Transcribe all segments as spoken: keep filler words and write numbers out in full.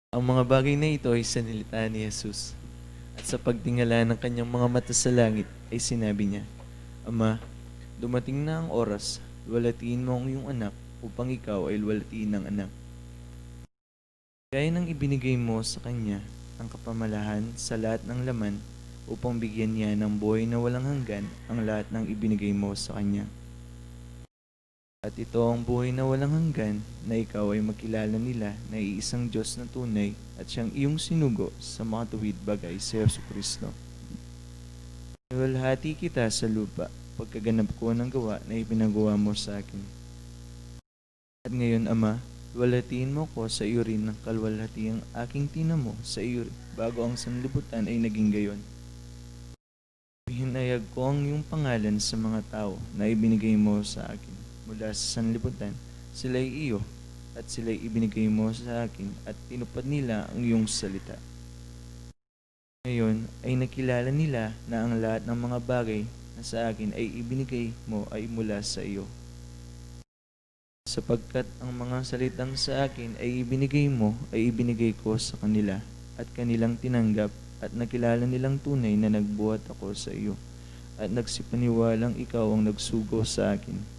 Ang mga bagay na ito ay sinalita ni Jesus, at sa pagtingala ng kanyang mga mata sa langit ay sinabi niya, "Ama, dumating na ang oras, luwalhatiin mo ang iyong anak upang ikaw ay luwalhatiin ng anak. Gaya ng ibinigay mo sa kanya ang kapamalahan sa lahat ng laman, upang bigyan niya ng buhay na walang hanggan ang lahat ng ibinigay mo sa kanya. At ito ang buhay na walang hanggan, na ikaw ay makilala nila na iisang Diyos na tunay at siyang iyong sinugo sa makatuwid, bagay si Yesu Kristo. Luwalhati kita sa lupa, pagkaganap ko ng gawa na ipinagawa mo sa akin. At ngayon, Ama, luwalhatiin mo ko sa iyo rin ng kaluwalhatiang aking tinamo sa iyo bago ang sanlibutan ay naging gayon. Ipinahayag ko ang iyong pangalan sa mga tao na ibinigay mo sa akin mula sa sanlibutan. Sila'y iyo, at sila'y ibinigay mo sa akin, at tinupad nila ang iyong salita. Ngayon ay nakilala nila na ang lahat ng mga bagay na sa akin ay ibinigay mo ay mula sa iyo. Sapagkat ang mga salitang sa akin ay ibinigay mo, ay ibinigay ko sa kanila, at kanilang tinanggap, at nakilala nilang tunay na nagbuhat ako sa iyo, at nagsipaniwalang ikaw ang nagsugo sa akin.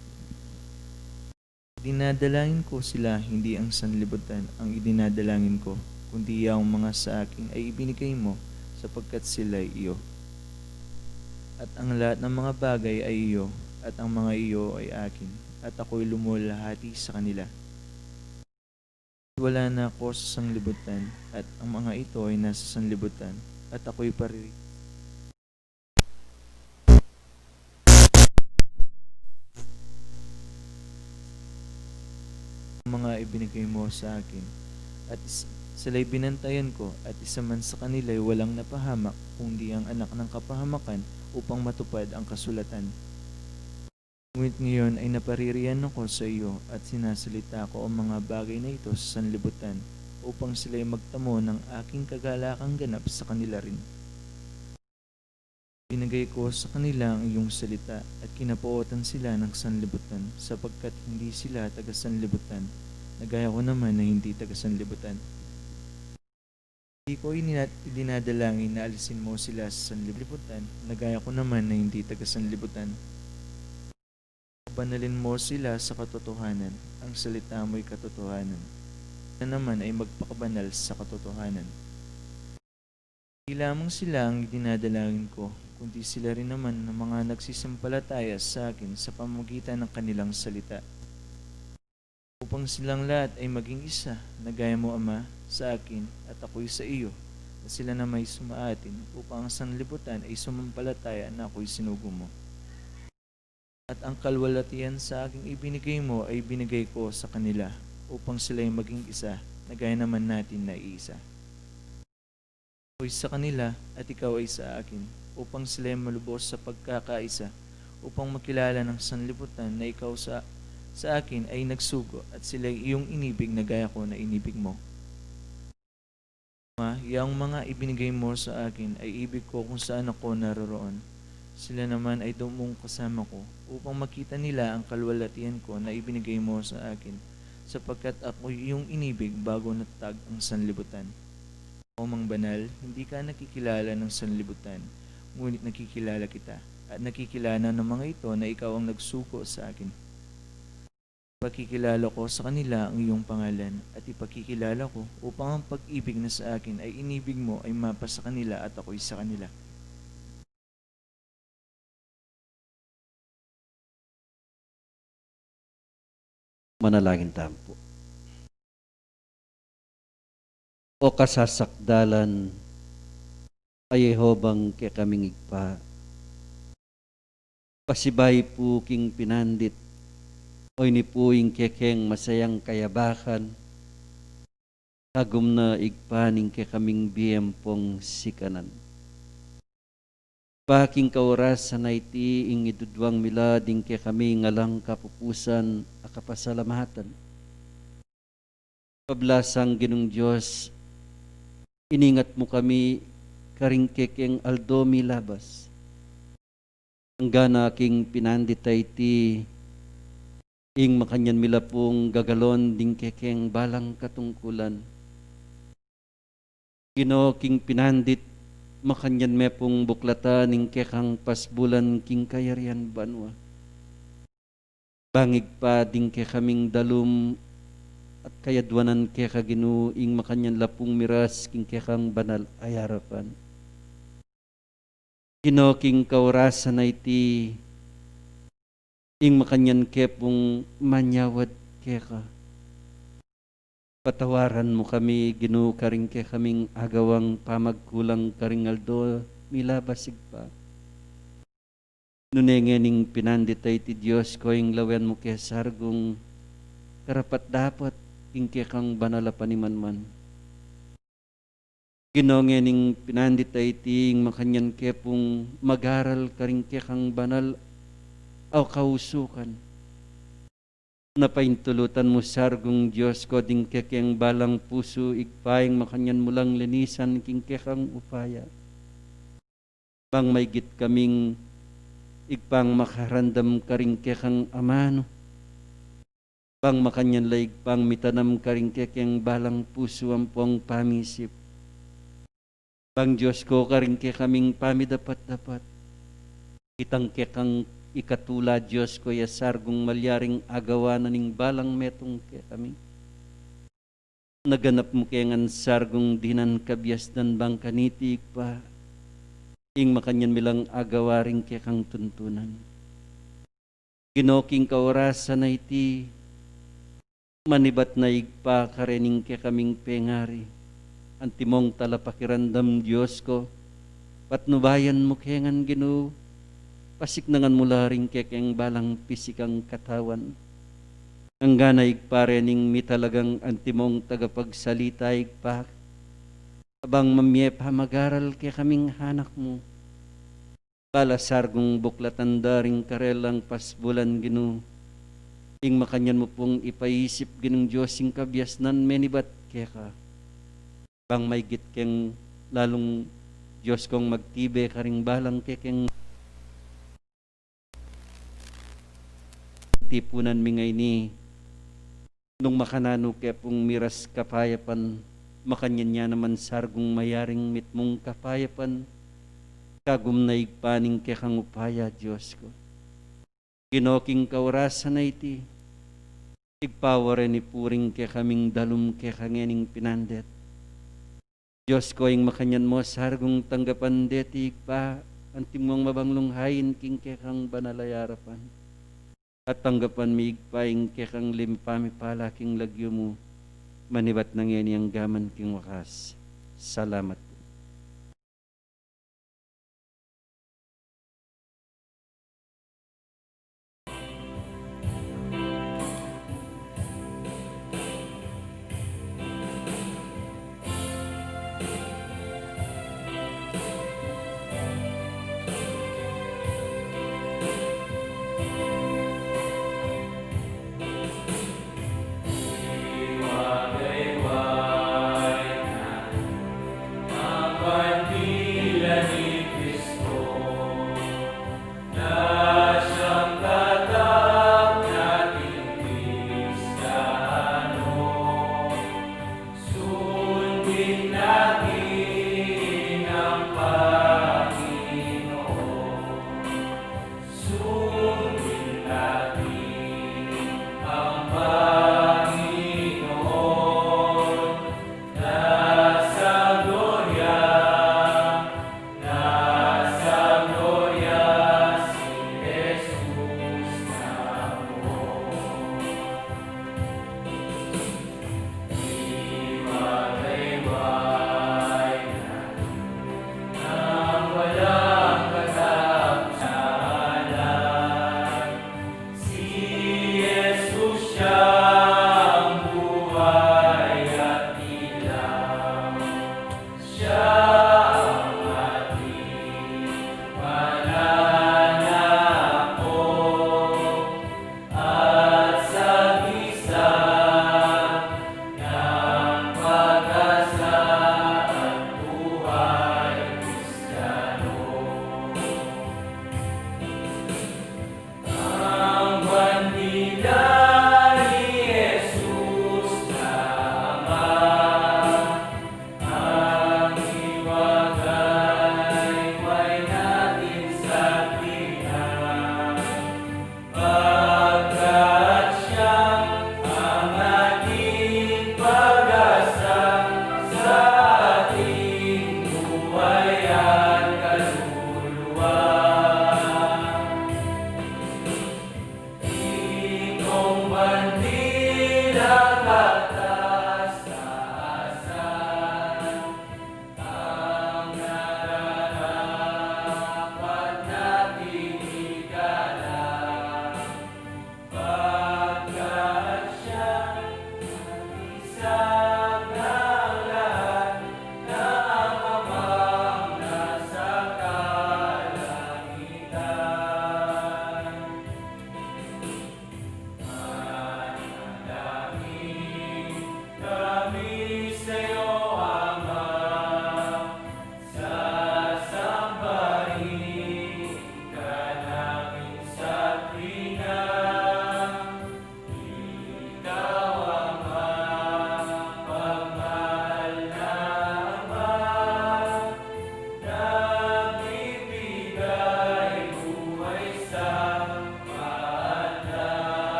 Idinadalangin ko sila, hindi ang sanlibutan ang idinadalangin ko, kundi yaong mga sa akin ay ibinigay mo, sapagkat sila'y iyo. At ang lahat ng mga bagay ay iyo, at ang mga iyo ay akin, at ako'y lumulahati sa kanila. Wala na ako sa sanlibutan, at ang mga ito ay nasa sanlibutan, at ako'y pariri. Ang mga ibinigay mo sa akin, at is- sila'y binantayan ko, at isa man sa kanila'y walang napahamak, kundi ang anak ng kapahamakan, upang matupad ang kasulatan. Ngunit ngayon ay naparirian ako sa iyo, at sinasalita ko ang mga bagay na ito sa sanlibutan, upang sila'y magtamo ng aking kagalakang ganap sa kanila rin. Binigay ko sa kanila ang iyong salita, at kinapootan sila ng sanlibutan, sapagkat hindi sila taga-sanlibutan, na gaya ko naman na hindi taga-sanlibutan. Hindi ko inina- idinadalangin na alisin mo sila sa sanlibutan, na gaya ko naman na hindi taga-sanlibutan. Banalin mo sila sa katotohanan, ang salita mo'y katotohanan. Na naman ay magpakabanal sa katotohanan. Hindi lamang sila ang idinadalangin ko, kundi sila rin naman ng mga nagsisampalataya sa akin sa pamamagitan ng kanilang salita. Upang silang lahat ay maging isa, na gaya mo, Ama, sa akin, at ako'y sa iyo, na sila nama'y sumaatin, upang ang sanlibutan ay sumampalataya na ako'y sinugo mo. At ang kalwalatian sa aking ibinigay mo ay ibinigay ko sa kanila, upang sila'y maging isa, na gaya naman natin na iisa. Ako'y sa kanila, at ikaw ay sa akin, upang sila'y malubos sa pagkakaisa, upang makilala ng sanlibutan na ikaw sa, sa akin ay nagsugo, at sila'y iyong inibig na gaya ko na inibig mo. Ama, yang mga ibinigay mo sa akin ay ibig ko kung saan ako naroroon. Sila naman ay dumung kasama ko, upang makita nila ang kalwalatian ko na ibinigay mo sa akin, sapagkat ako'y iyong inibig bago natatag ang sanlibutan. O Amang Banal, hindi ka nakikilala ng sanlibutan, ngunit nakikilala kita, at nakikilala ng mga ito na ikaw ang nagsugo sa akin. Ipakikilala ko sa kanila ang iyong pangalan, at ipakikilala ko upang ang pag-ibig na sa akin ay inibig mo ay mapasa kanila at ako'y sa kanila. Manalangin tamu pu. O kasasakdalan a Jehovang kekaming Ibpa, pasibayu pu king pinandit, o ini pu ing kekeng masayang kayabakan, kagum na Ibpa ning kekaming bie ampong sikanan. Ibpa, king kaorasan a iti ing idudwang mi la ding kekaming alang kapupusan a kapasalamatan. Pablasang Ginung Dios, iningat mu kami karing kekeng aldo milabas. Anggana king pinandit a iti, ing makanyan mi la pung gagalon ding kekeng balang katungkulan. Ginu, king pinandit, makanyan me pung buklatan ing kekang pasbulan king kayarian banua. Bang Ibpa ding kekaming dalum at kayadwanan keka, Ginu, ing makanyan la pung miras king kekang banal a arapan. Ginu, king kaurasan a iti, ing makanyan ke pung manyawad keka. Patawaran mu kami, Ginu, karing kekaming agawang pamagkulang karing aldo milabas, Ibpa. Nune ngening pinandit a iti, Dios ko, ing lawen mu ke sargung karapat-dapat king kekang banal a panimanman. Ginu, ngening pinandit a iti, ing makanyan ke pung mag-aral karing kekang banal a kausukan. Napaintulutan mu sargung, Dios ko, ding kekeng balang pusu, Ibpa, ing makanyan mu lang linisan king kekang upaya. Bang maigit kaming Ibpang makarandam karing kekang amanu. Bang makanyan la Ibpang mitanam karing kekeng balang pusu ampong pamisip. Bang Dios ko, karing kekaming pamidapat-dapat, itang kekang ikatula, Dios ko, ya sargung malyaring agawa na ning balang metung kekami. Naganap mu ke ngan sargung dinan kabiasnan bang kaniti, Ibpa, ing makanyan mi lang agawa ring kekang tuntunan. Ginu, king kaurasan a iti, manibat na Ibpa karening kekaming pengari, antimong talapakiramdam, Dios ko, patnubayan mu ke ngan, Ginu, pasiknangan mu la ring kekeng balang pisikang katawan. Angga na Ibpa rening mitalagang antimong tagapagsalita, Ibpa, bang mamye pamag-aral kekaming anak mu. Bala sargung buklatan da ring karelang pasbulan, Ginu, ing makanyan mu pung ipaisip, Ginung Dios, ing kabiasnan menibat keka. Bang maigit keng lalung, Dios kong, magtibe karing balang kekeng tipunan mi ngeni, nung makananu ke pung miras kapayapan, makanyan ya naman sargung mayaring mitmung kapayapan, kagum na Ibpa ning kekang upaya, Dios ko. Ginu, king kaurasan a iti, Ibpa, wareni pu ring kekaming dalum keka ngening pinandit. Dios ko, ing makanyan mu sargung tanggapan deti, Ibpa, antimong mabanglunghain king kekang banal a arapan. At tanggapan mi, Ibpa, ing kekang limpa mipala king lagyu mu, manibat na ngeni angga man king wakas. Salamat pu.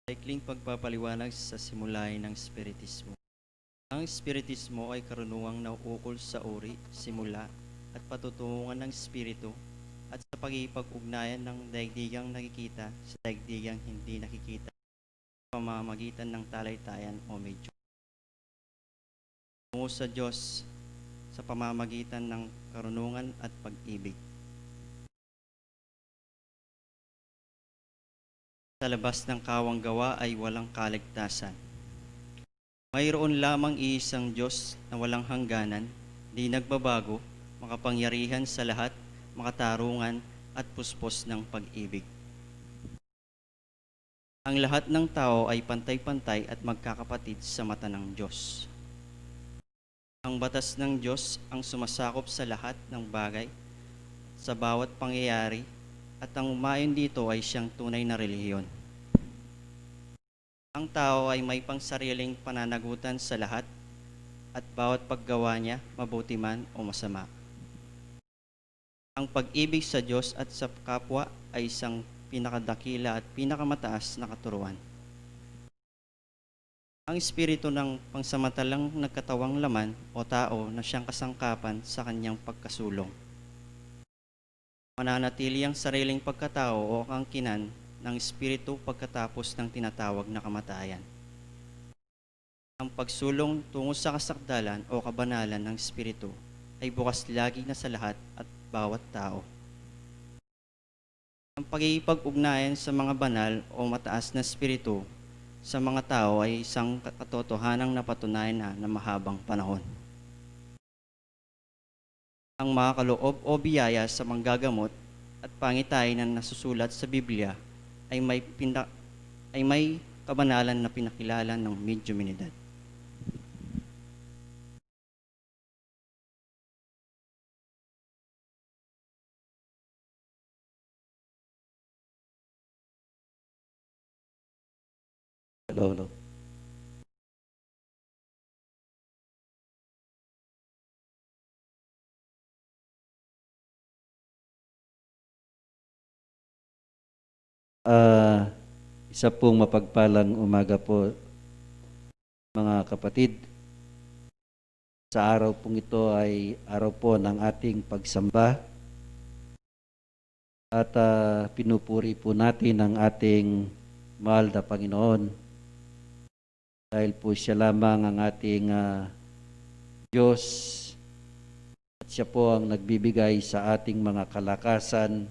Maikling pagpapaliwanag sa simulain ng Espiritismo. Ang Espiritismo ay karunungang nauukol sa uri, simula, at patutunguhan ng Espiritu at sa pakikipag-ugnayan ng daigdigang nakikita sa daigdigang hindi nakikita sa pamamagitan ng talay-tayan o medyo tungo sa Diyos sa pamamagitan ng karunungan at pag-ibig. Sa labas ng kawang gawa ay walang kaligtasan. Mayroon lamang iisang Diyos na walang hangganan, di nagbabago, makapangyarihan sa lahat, makatarungan, at puspos ng pag-ibig. Ang lahat ng tao ay pantay-pantay at magkakapatid sa mata ng Diyos. Ang batas ng Diyos ang sumasakop sa lahat ng bagay, sa bawat pangyayari, at ang umayon dito ay siyang tunay na relihiyon. Ang tao ay may pangsariling pananagutan sa lahat at bawat paggawa niya, mabuti man o masama. Ang pag-ibig sa Diyos at sa kapwa ay isang pinakadakila at pinakamataas na katuruan. Ang espiritu ng pangsamantalang nagkatawang laman o tao na siyang kasangkapan sa kanyang pagkasulong. Mananatili ang sariling pagkatao o kaangkinan ng espiritu pagkatapos ng tinatawag na kamatayan. Ang pagsulong tungo sa kasakdalan o kabanalan ng espiritu ay bukas lagi na sa lahat at bawat tao. Ang pakikipag-ugnayan sa mga banal o mataas na espiritu sa mga tao ay isang katotohanang napatunayan na, na mahabang panahon. Ang mga kaloob o biyaya sa manggagamot at pangitain na nasusulat sa Biblia ay may pinda-, ay may kabanalan na pinakilala ng mediuminidad. Hello, hello. Ah, isa pong mapagpalang umaga po, mga kapatid. Sa araw pong ito ay araw po ng ating pagsamba. At, ah, pinupuri po natin ang ating mahal na Panginoon. Dahil po siya lamang ang ating, ah, Diyos. At siya po ang nagbibigay sa ating mga kalakasan.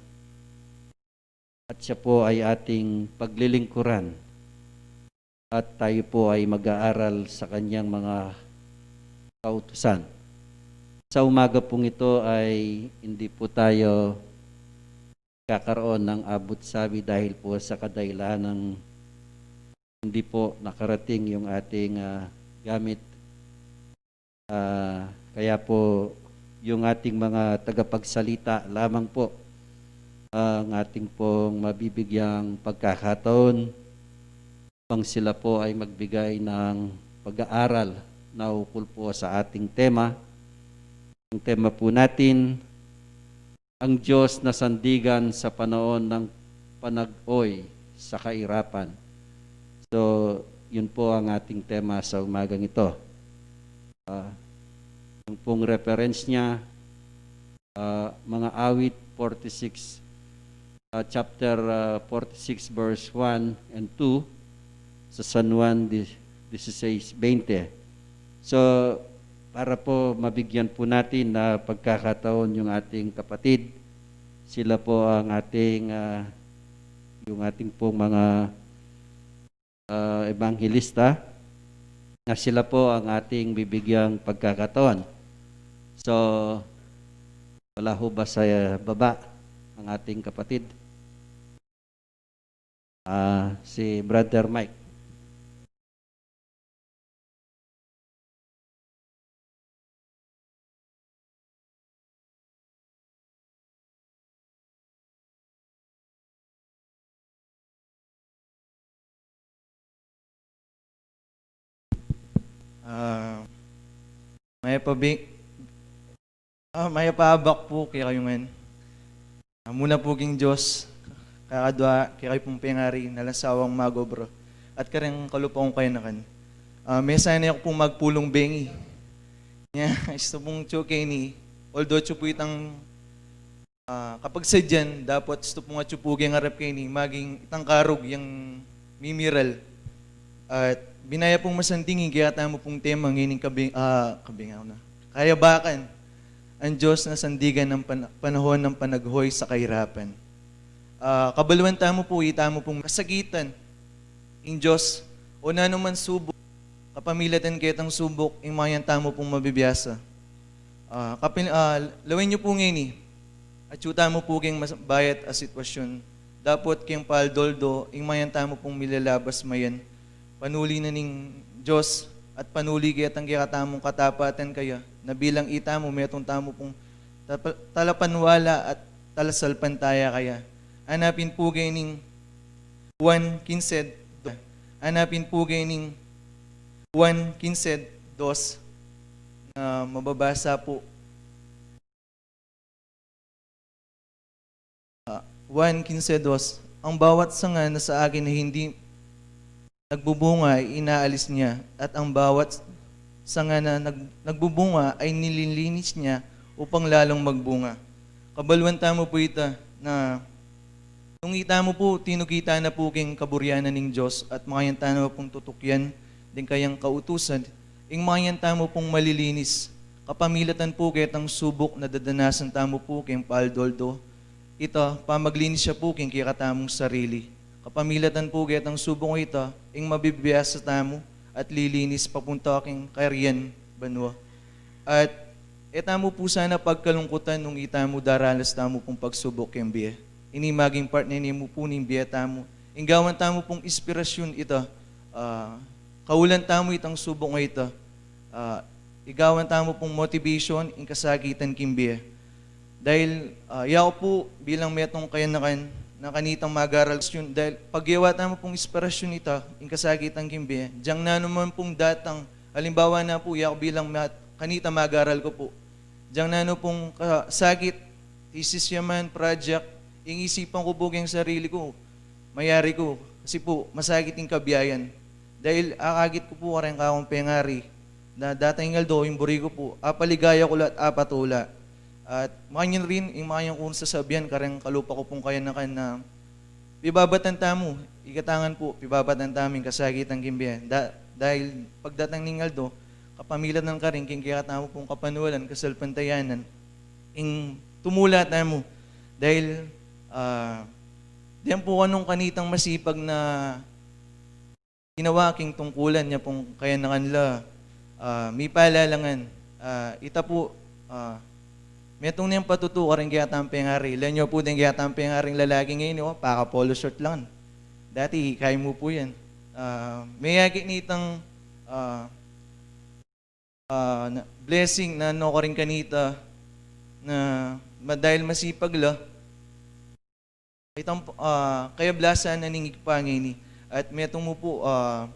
At siya po ay ating paglilingkuran. At tayo po ay mag-aaral sa kanyang mga kautusan. Sa umaga pong ito ay hindi po tayo kakaroon ng abot sabi dahil po sa kadahilan ng hindi po nakarating yung ating, ah, gamit. Ah, kaya po, yung ating mga tagapagsalita lamang po ang ating pong mabibigyang pagkakataon upang sila po ay magbigay ng pag-aaral na ukol po sa ating tema. Ang tema po natin, ang Diyos na sandigan sa panahon ng panag-oy sa kahirapan. So, yun po ang ating tema sa umagang ito. Ah, yung pong reference niya, ah, mga Awit forty-six, ah, chapter, ah, forty-six, verse one and two, sa San Juan di-, dieciséis veinte. So, para po mabigyan po natin na pagkakataon yung ating kapatid, sila po ang ating, ah, yung ating pong mga, ah, ebanghelista, na sila po ang ating bibigyang pagkakataon. So, wala ho ba sa baba ang ating kapatid? Ah, si Brother Mike. Ah, mayap a bi-, ah, mayap a abak pu kekayu ngan. Ah, muna pu king Dios, kakadwa, kekayu pung pengari, na alang sawang mag-obra at kareng kalupa kung kayanakan. Ah, mesanyan ku pung magpulung bengi. Nya, ito pung atsu keni, although atsu pu itang, ah, kapagsadyan, dapot ito pung atsu pu keng arap keni, maging itang karug yang mimiral. At binaya pung masanding ing kekatamu pung tema ngening kabi-, ah, kabingaw na. Kayabakan, ang Diyos na sandigan ng pan-, panahon ng panaghoy sa kahirapan. Ah, kabaluan tamu pu, itamu pung kasakitan, ing Diyos, o nanu man subuk, kapamilatan ketang subuk, ing makanyan tamu pung mabibiasa. Ah, kapil-, ah, lawen yu pu ngeni, atsu tamu pu keng mas-, bayat a sitwasyun. Dapot keng paaldoldo, ing makanyan tamu pung milalabas mayan. Panuli na ning Diyos at panuli ketang kekatamung katapatan kaya, na bilang itamu, metung tamu pung tapa-, talapanwala at talasalpantaya kaya. Anapin pu keni ning Juan kinse, anapin pu keni ning Juan kinse dos na mababasa pu. Ah, Juan kinse dos, "Ang bawat sanga na sa akin na hindi nagbubunga ay inaalis niya, at ang bawat sanga na nag-, nagbubunga ay nililinis niya upang lalong magbunga." Kabaluan tamu pu ita na nung itamu pu, tinukita na pu keng kaburian na ning Diyos at makanyan tamu pung tutukyan deng kayang kautusan, ing makanyan tamu pung malilinis. Kapamilatan pu ketang subuk na dadanasan tamu pu keng paaldoldo, ita, pamaglinis ya pu keng kekatamung sarili. Kapamilatan pu ketang subuk ita, ing mabibiasa tamu at lilinis papunta keng kayarian banua. At e tamu pu sana pagkalungkutan nung itamu daralas tamu pung pagsubuk keng bie. Ini maging part na ini mu pu ning bie tamu. Ing gawan tamu pung inspirasyun ita, ah, kaulan tamu itang subuk a ita, ah, igawan tamu pung motivation ing kasakitan king bie. Dahil, ah, yaku pu bilang metung kayanakan na kanitang mag-aral yun, dahil pagyawa tamu pung inspirasyun ita, ing kasakitan king bie, dyang nanu man pung datang, halimbawa na pu, yaku bilang mat-, kanitang mag-aral ku pu, dyang nanu pung kasakit, thesis ya man, project, ing isipan ku pu keng sarili ku, mayari ku, kasi pu, masakit ing kabiayan. Dahil akakit ku pu kareng kakung pengari, na datang ing aldo, ing buri ku pu, apaligaya ku la at apatula. At makanyan rin, ing makanyan kung sasabian kareng kalupa ku pung kayanakan na pibabatan tamu, ikatangan pu, pibabatan tamu ing kasakitan king bie. Da-, dahil pagdatang ning aldo, kapamilatan karin king kekatamu pung kapanwalan, kasalpantayanan, ing tumula tamu. Dahil, ah, diyan pu kanung kanitang masipag na ginawa king tungkulan nya pung kayanakan la, ah, mipalalangan. Ah, ita pu, ah, metung neng patutu kareng kekatang pengari. Lawen yu pu deng kekatang pengaring lalaki ngeni, o, paka-polo shirt lang. Dati, kaya mu pu yan. Ah, meyari nitang, ah, ah, na, blessing na nukarin kanita na ma-, dahil masipag la, itang, ah, kayablasan na ning Ibpa ngeni. At metung mu pu, ah,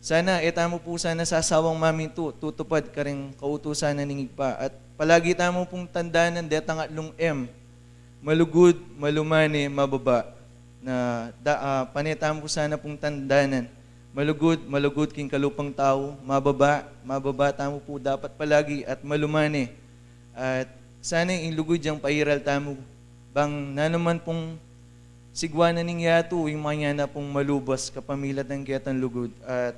sana, e tamu pu sana sasawang mamintu, tutupad kareng kautusan na ning Ibpa. At palagi tamu pung tandanan detang atlung M, malugud, malumane, mababa. Na da-, ah, pane tamu pu sana pung tandanan. Malugud, malugud king kalupang tau, mababa, mababa tamu pu dapat palagi, at malumane. At sana ing lugud yang pairal tamu, bang nanu man pung sigwa na ning yatu, ing makanyan na pung malubas kapamilatan ketang lugud. At,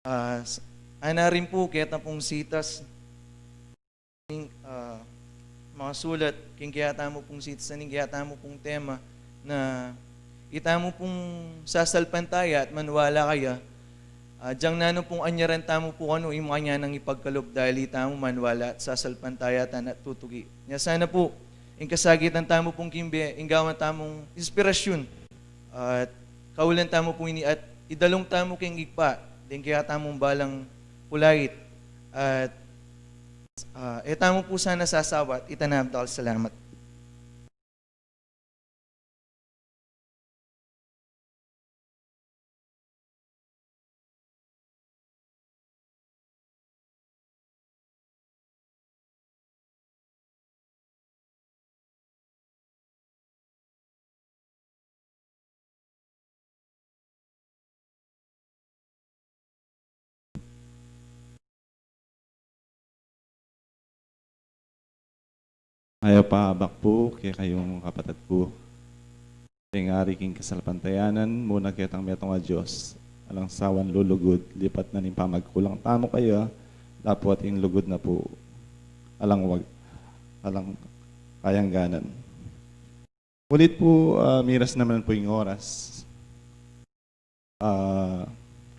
ah, s-, ana rin pu keta pung sitas, ing, ah, makasulat king kekatamu pung sitas, ning kekatamu pung tema na itamu pung sasalpantaya at maniwala kaya, ah, dyang nanu pung anyaran tamu pu kanu, ing makanyan nang ipagkalub dahil itamu maniwala at sasalpantaya tana at tutuki. Nya sana pu, ing kasakitan tamu pung king bie, ing gawan tamung inspirasyun at kaulan tamu pu ini at idalung tamu keng Ibpa deng kekatamung balang pulait. At, ah, e tamu pu sana sasawa at ita na, dakal a salamat. Mayap a abak pu kekayung kapatad ku. King ari king kasalpantayanan, muna ketang metung a Dios, alang sawan lulugud, lipat na ning pamagkulang tamu kaya, dapot ing lugud na pu, alang wag-, alang kayangganan. Ngunit pu, ah, miras naman pu ing oras. Ah,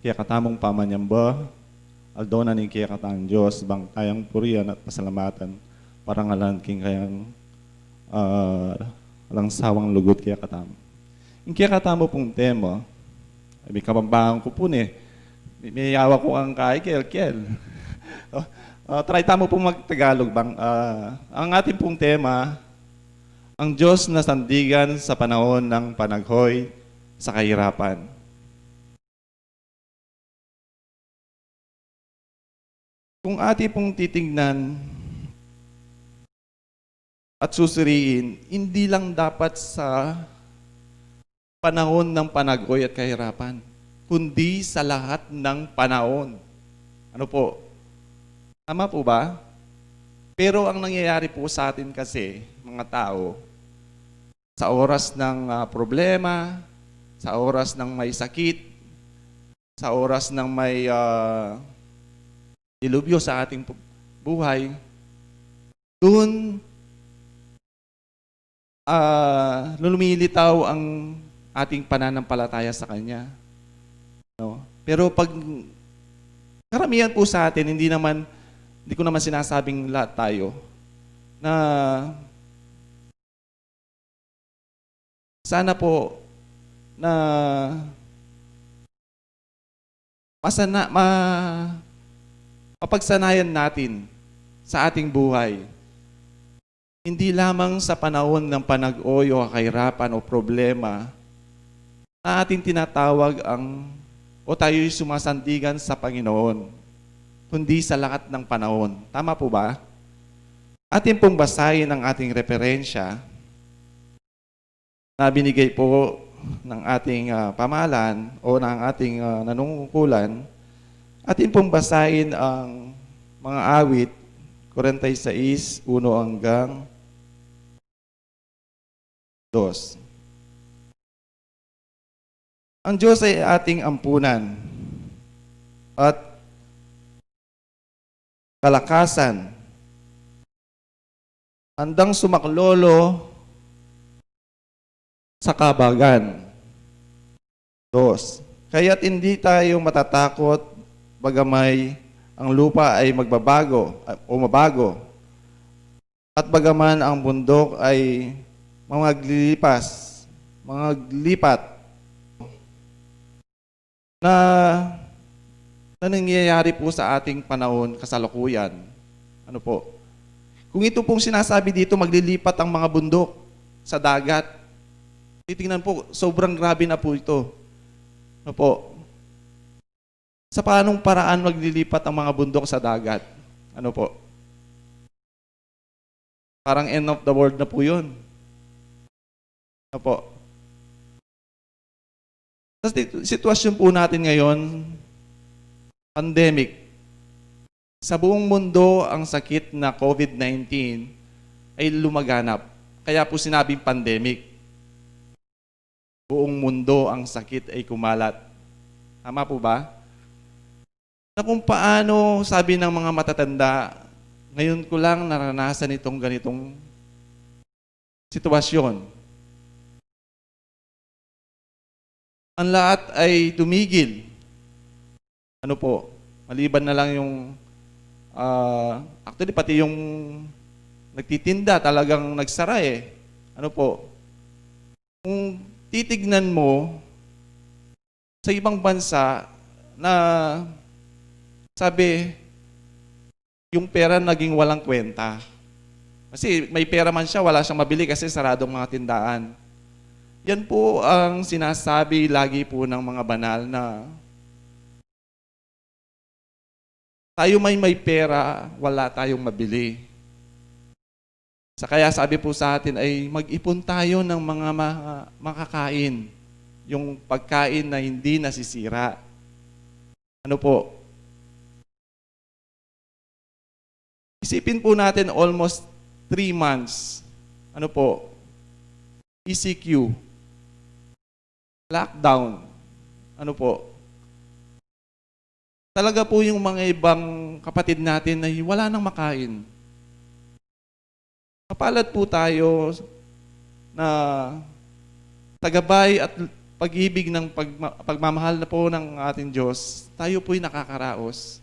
kekatamung pamanyamba, aldo na ning kekatang Dios, bang tayang purian at pasalamatan, parangalan king kayang, ah, alang sawang lugud kekatamu. Ing kekatamu pung tema, ay, mikapampangan ku pu ne, mi-, miyawa ku kang kai kelkel. Oh, ah, try tamu pung mag-Tagalog bang, ah, ang atin pung tema, ang Dios na sandigan sa panahon ng panaghoy sa kahirapan. Kung atin pung titignan at susuriin, hindi lang dapat sa panahon ng panaghoy at kahirapan, kundi sa lahat ng panahon. Ano po? Tama po ba? Pero ang nangyayari po sa atin kasi, mga tao, sa oras ng, ah, problema, sa oras ng may sakit, sa oras ng may, ah, dilubyo sa ating pu-, buhay, dun, ah, lumilitaw ang ating pananampalataya sa Kanya. No? Pero pag karamihan po sa atin, hindi naman, hindi ko naman sinasabing lahat tayo, na sana po na masana-, ma-, mapagsanayan natin sa ating buhay. Hindi lamang sa panahon ng panag-oy o kahirapan o problema na ating tinatawag ang, o tayo'y sumasandigan sa Panginoon, kundi sa lahat ng panahon. Tama po ba? Atin pong basahin ang ating referensya na binigay po ng ating, ah, pamahalaan o ng ating, ah, nanunungkulan. Atin pong basahin ang mga awit, forty-six, uno hanggang dos. Ang Diyos ay ating ampunan at kalakasan, handang sumaklolo sa kabagan. Dos, kaya't hindi tayo matatakot, bagamay ang lupa ay magbabago, o mabago, at bagaman ang bundok ay maglilipas, maglipat. Na, na nangyayari po sa ating panahon kasalukuyan. Ano po? Kung ito pong sinasabi dito, maglilipat ang mga bundok sa dagat. Titingnan po, sobrang grabe na po ito. Ano po? Sa paanong paraan maglilipat ang mga bundok sa dagat? Ano po? Parang end of the world na po yun. Ano po? Sa sit-, sitwasyon po natin ngayon, pandemic. Sa buong mundo, ang sakit na COVID nineteen ay lumaganap. Kaya po sinabing pandemic. Buong mundo ang sakit ay kumalat. Tama po ba? Na kung paano, sabi ng mga matatanda, ngayon ko lang naranasan itong ganitong sitwasyon. Ang lahat ay tumigil. Ano po, maliban na lang yung, ah, actually, pati yung nagtitinda, talagang nagsara eh. Ano po, kung titignan mo, sa ibang bansa na sabi, yung pera naging walang kwenta. Kasi may pera man siya, wala siyang mabili kasi saradong mga tindahan. Yan po ang sinasabi lagi po ng mga banal na tayo may, may pera, wala tayong mabili. Sa kaya sabi po sa atin ay mag-ipon tayo ng mga ma-, makakain, yung pagkain na hindi nasisira. Ano po? Isipin po natin, almost three months, ano po, E C Q, lockdown, ano po, talaga po yung mga ibang kapatid natin ay wala nang makain. Mapalad po tayo na sa gabay at pag-ibig ng pagma-, pagmamahal na po ng ating Diyos, tayo po'y nakakaraos.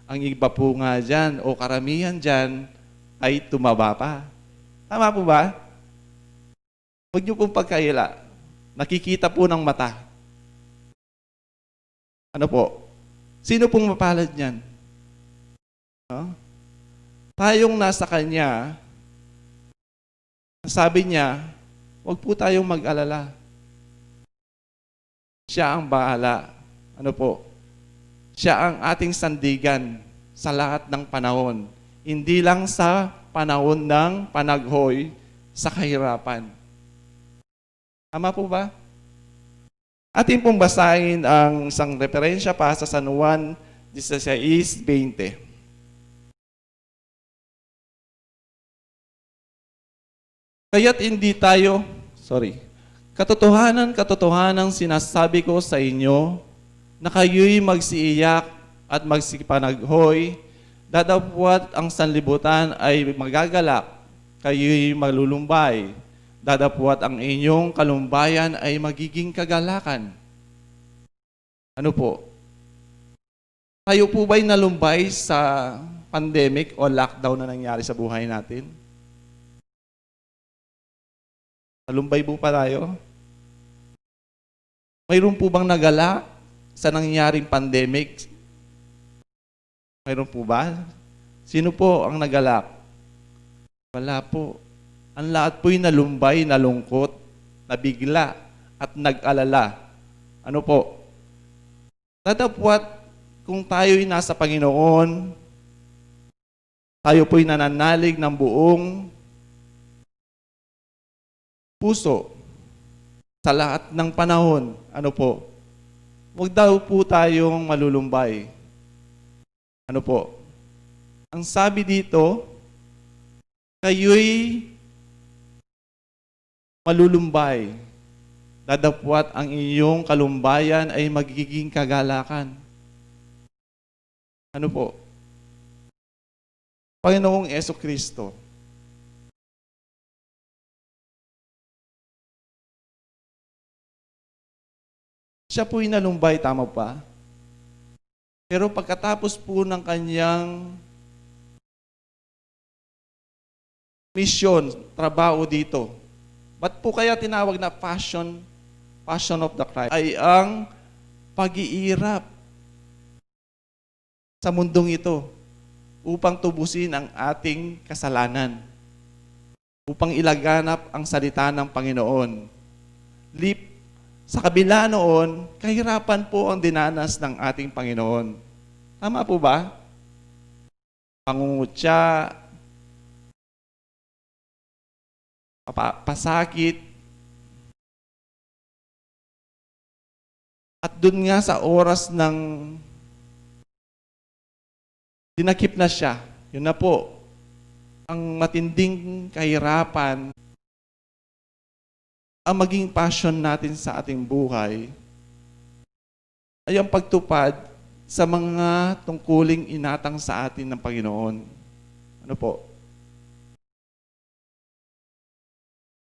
Ang iba po nga dyan, o karamihan dyan, ay tumaba pa. Tama po ba? Huwag niyo pong pagkaila. Nakikita po ng mata. Ano po? Sino pong mapalad niyan? No? Tayong nasa Kanya, sabi niya, "Huwag po tayong mag-alala. Siya ang bahala." Ano po? Siya ang ating sandigan sa lahat ng panahon. Hindi lang sa panahon ng panaghoy, sa kahirapan. Tama po ba? Atin pong basahin ang isang referensya pa sa San Juan dieciséis veinte. Kaya't hindi tayo, sorry. "Katotohanan, katotohanan sinasabi ko sa inyo, na kayo'y magsiiyak at magsipanaghoy, datapwat ang sanlibutan ay magagalak, kayo'y malulumbay, datapwat ang inyong kalumbayan ay magiging kagalakan." Ano po? Tayo po ba'y nalumbay sa pandemic o lockdown na nangyari sa buhay natin? Nalumbay po ba tayo? Mayroon po bang nagalak sa nangyaring pandemic? Mayroon po ba? Sino po ang nagalak? Wala po. Ang lahat po'y nalumbay, nalungkot, nabigla, at nag-alala. Ano po? Datapwat kung tayo'y nasa Panginoon, tayo po'y nananalig ng buong puso sa lahat ng panahon. Ano po? Huwag daw po tayong malulumbay. Ano po? Ang sabi dito, "Kayo'y malulumbay, datapwat ang inyong kalumbayan ay magiging kagalakan." Ano po? Panginoong Yesu Kristo. Siya po'y nalumbay, tama ba? Pero pagkatapos po ng kanyang misyon, trabaho dito, ba't po kaya tinawag na Passion, Passion of the Christ? Ay ang pag-iirap sa mundong ito upang tubusin ang ating kasalanan, upang ilaganap ang salita ng Panginoon. Lip-, sa kabila noon, kahirapan po ang dinanas ng ating Panginoon. Tama po ba? Pangungutya, papa-, pasakit. At dun nga sa oras ng dinakip na siya, yun na po, ang matinding kahirapan, ang maging passion natin sa ating buhay ay ang pagtupad sa mga tungkuling inatang sa atin ng Panginoon. Ano po?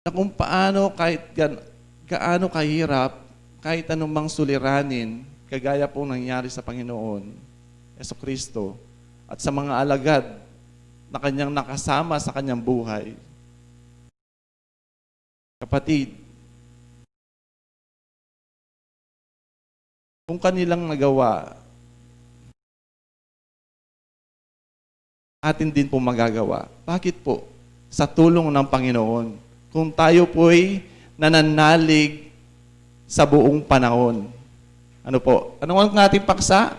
Na kung paano kahit gan-, gaano kahirap, kahit anumang suliranin, kagaya pong nangyari sa Panginoon Yesu Kristo at sa mga alagad na kanyang nakasama sa kanyang buhay. Kapatid, kung kanilang nagawa, atin din po magagawa. Bakit po? Sa tulong ng Panginoon. Kung tayo po'y nananalig sa buong panahon. Ano po? Ano ang ating paksa?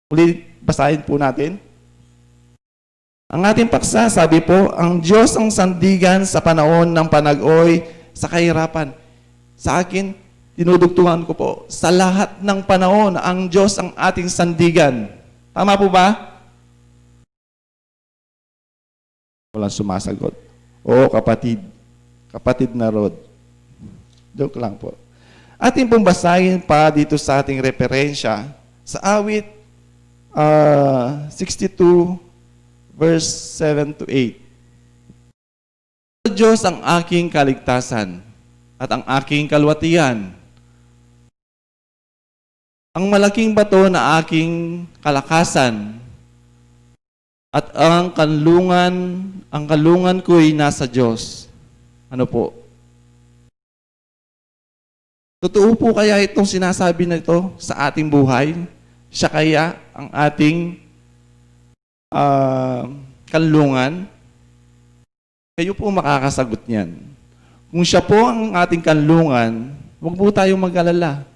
Uli, basahin po natin. Ang ating paksa, sabi po, "Ang Diyos ang sandigan sa panahon ng panag-oy sa kahirapan." Sa akin, tinudugtungan ko po, sa lahat ng panahon, ang Diyos ang ating sandigan. Tama po ba? Walang sumasagot. O, kapatid. Kapatid na Rod. Joke lang po. Atin pong basahin pa dito sa ating referensya, sa awit, ah, sixty-two, verse seven to eight. "O Diyos, ang aking kaligtasan at ang aking kalwatian, ang malaking bato na aking kalakasan, at ang kanlungan, ang kanlungan ko'y nasa Diyos." Ano po? Totoo po kaya itong sinasabi na ito sa ating buhay? Siya kaya ang ating, ah, kanlungan? Kayo po makakasagot niyan. Kung siya po ang ating kanlungan, huwag po tayong mag-alala.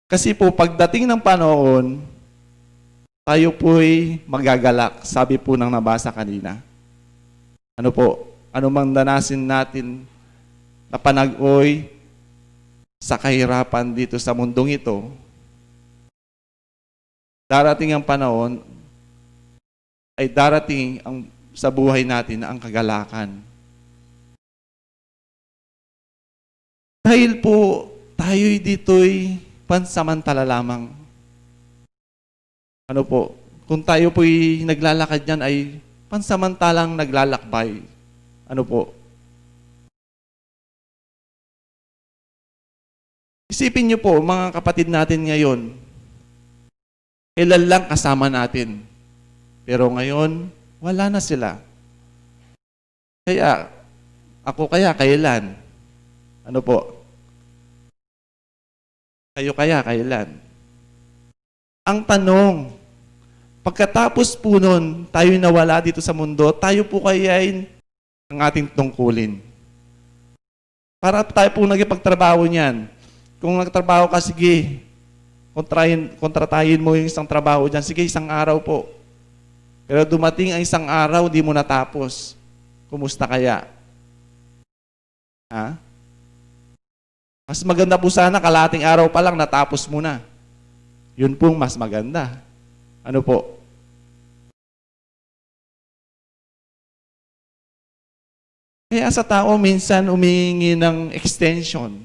Kasi po, pagdating ng panahon, tayo po'y magagalak, sabi po ng nabasa kanina. Ano po, anumang danasin natin na panag-oy sa kahirapan dito sa mundong ito, darating ang panahon, ay darating ang, sa buhay natin ang kagalakan. Dahil po tayo'y dito'y pansamantala lamang. Ano po? Kung tayo po'y naglalakad niyan ay pansamantalang naglalakbay. Ano po? Isipin niyo po, mga kapatid natin ngayon, ilan lang kasama natin. Pero ngayon, wala na sila. Kaya, ako kaya kailan? Ano po? Kayo kaya kailan? Ang tanong, pagkatapos po nun, tayo nawala dito sa mundo, tayo po kaya ang ating tungkulin? Para tayo po nagipagtrabaho niyan. Kung nagtrabaho ka, sige, kontrahin, kontratahin mo yung isang trabaho dyan. Sige, isang araw po. Pero dumating ang isang araw, di mo natapos. Kumusta kaya? Ha? Mas maganda po sana, kalating araw pa lang, natapos mo na. Yun pong mas maganda. Ano po? Kaya sa tao, minsan umihingi ng extension.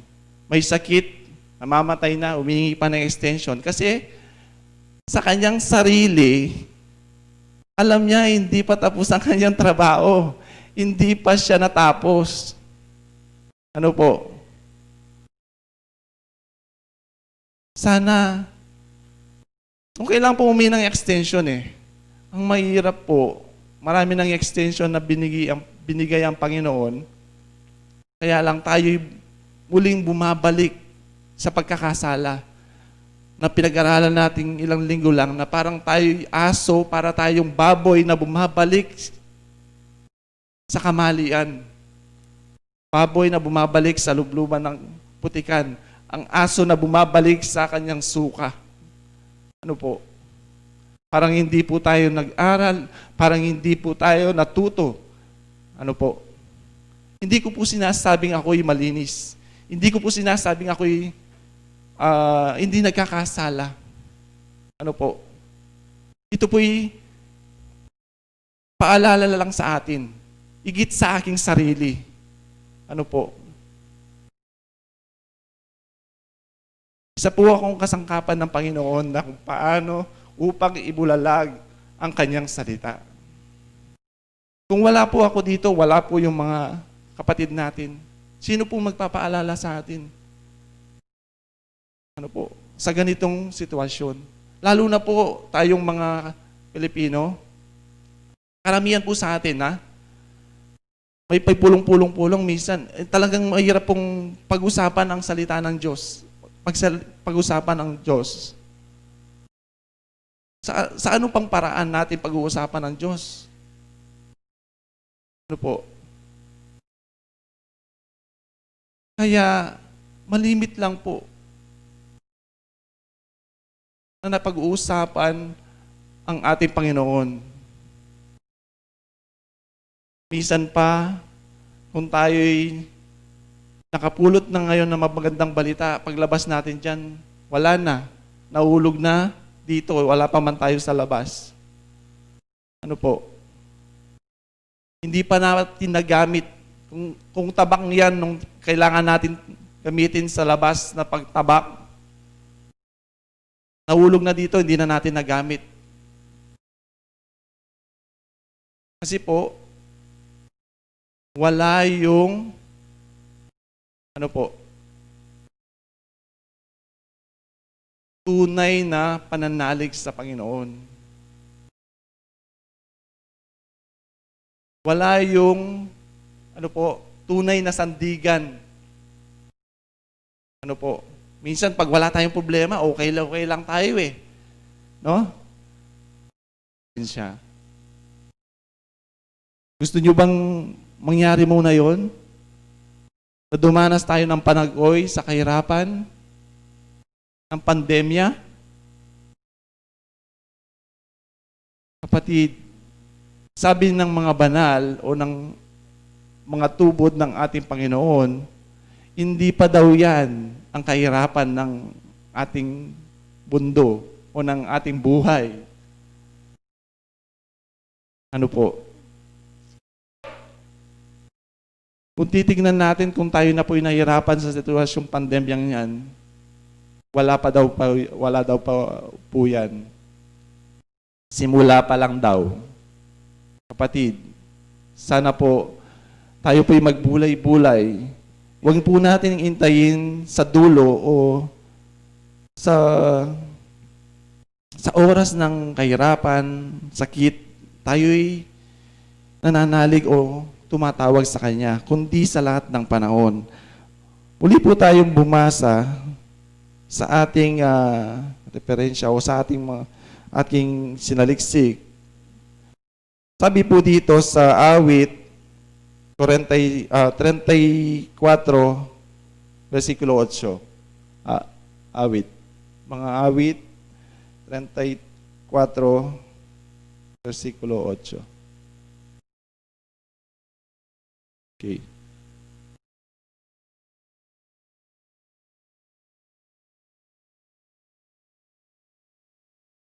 May sakit, namamatay na, umihingi pa ng extension. Kasi sa kanyang sarili, alam niya hindi pa tapos ang kanyang trabaho. Hindi pa siya natapos. Ano po? Sana, okay lang po humingi ng extension eh. Ang mahirap po, marami ng extension na binigay ang, binigay ang Panginoon, kaya lang tayo'y muling bumabalik sa pagkakasala na pinag-aralan natin ilang linggo lang, na parang tayo'y aso, para tayong baboy na bumabalik sa kamalian. Baboy na bumabalik sa lubluban ng putikan. Ang aso na bumabalik sa kanyang suka. Ano po? Parang hindi po tayo nag-aral, parang hindi po tayo natuto. Ano po? Hindi ko po sinasabing ako'y malinis. Hindi ko po sinasabing ako'y, ah, hindi nagkakasala. Ano po? Ito po'y paalala lang sa atin, igit sa aking sarili. Ano po? Isa po akong kasangkapan ng Panginoon na kung paano upang ibulalag ang kanyang salita. Kung wala po ako dito, wala po yung mga kapatid natin. Sino po magpapaalala sa atin? Ano po, sa ganitong sitwasyon. Lalo na po tayong mga Pilipino, karamihan po sa atin, ha? May pulong-pulong-pulong minsan. Eh, talagang mahirap pong pag-usapan ang salita ng Diyos. Pagsal-, pag-usapan ang Diyos. Sa, sa ano pang paraan natin pag-uusapan ang Diyos? Ano po? Kaya, malimit lang po na napag-uusapan ang ating Panginoon. Minsan pa, kung tayo'y nakapulot na ngayon ng magandang balita, paglabas natin dyan, wala na. Nahulog na dito, wala pa man tayo sa labas. Ano po? Hindi pa natin nagamit. Kung, kung tabak yan, nung kailangan natin gamitin sa labas na pagtabak, nahulog na dito, hindi na natin nagamit. Kasi po, wala yung, ano po, tunay na pananalig sa Panginoon. Wala yung, ano po, tunay na sandigan. Ano po, minsan pag wala tayong problema, okay lang, okay lang tayo eh. No? Yun siya. Gusto nyo bang mangyari muna yon? Na dumanas tayo ng panag-oy sa kahirapan, ng pandemya? Kapatid, sabi ng mga banal o ng mga tubod ng ating Panginoon, hindi pa daw yan ang kahirapan ng ating mundo o ng ating buhay. Ano po? Kung titignan natin kung tayo na po'y nahirapan sa sitwasyong pandemyang yan, wala pa daw pa, wala daw pa po yan. Simula pa lang daw. Kapatid, sana po tayo po'y magbulay-bulay. Huwag po natin intayin sa dulo o sa sa oras ng kahirapan, sakit, tayo'y nananalig o tumatawag sa Kanya, kundi sa lahat ng panahon. Muli po tayong bumasa sa ating, ah, referensya o sa ating mga, ating sinaliksik. Sabi po dito sa Awit, kwarenta, ah, treinta y cuatro, bersikulo otso. Ah, Awit. Mga Awit, treinta y cuatro, bersikulo otso. Okay.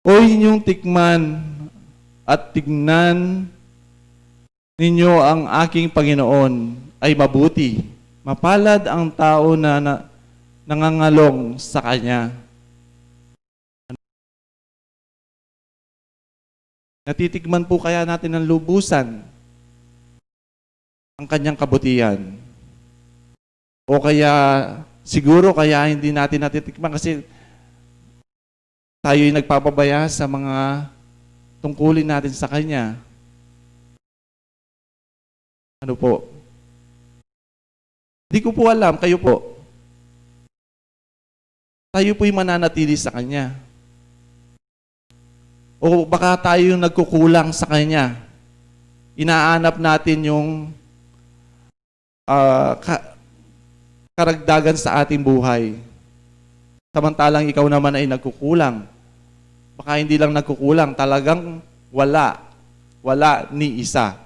O inyong tikman at tignan ninyo ang aking Panginoon ay mabuti. Mapalad ang tao na, na nangangalong sa Kanya. Natitikman po kaya natin ng lubusan ang kanyang kabutihan? O kaya, siguro kaya hindi natin natitikman kasi tayo'y nagpapabaya sa mga tungkulin natin sa kanya. Ano po? Di ko po alam, kayo po. Tayo po'y mananatili sa Kanya. O baka tayo nagkukulang sa Kanya. Inaanap natin yung, ah, ka-, karagdagan sa ating buhay. Samantalang ikaw naman ay nagkukulang. Baka hindi lang nagkukulang, talagang wala. Wala ni isa.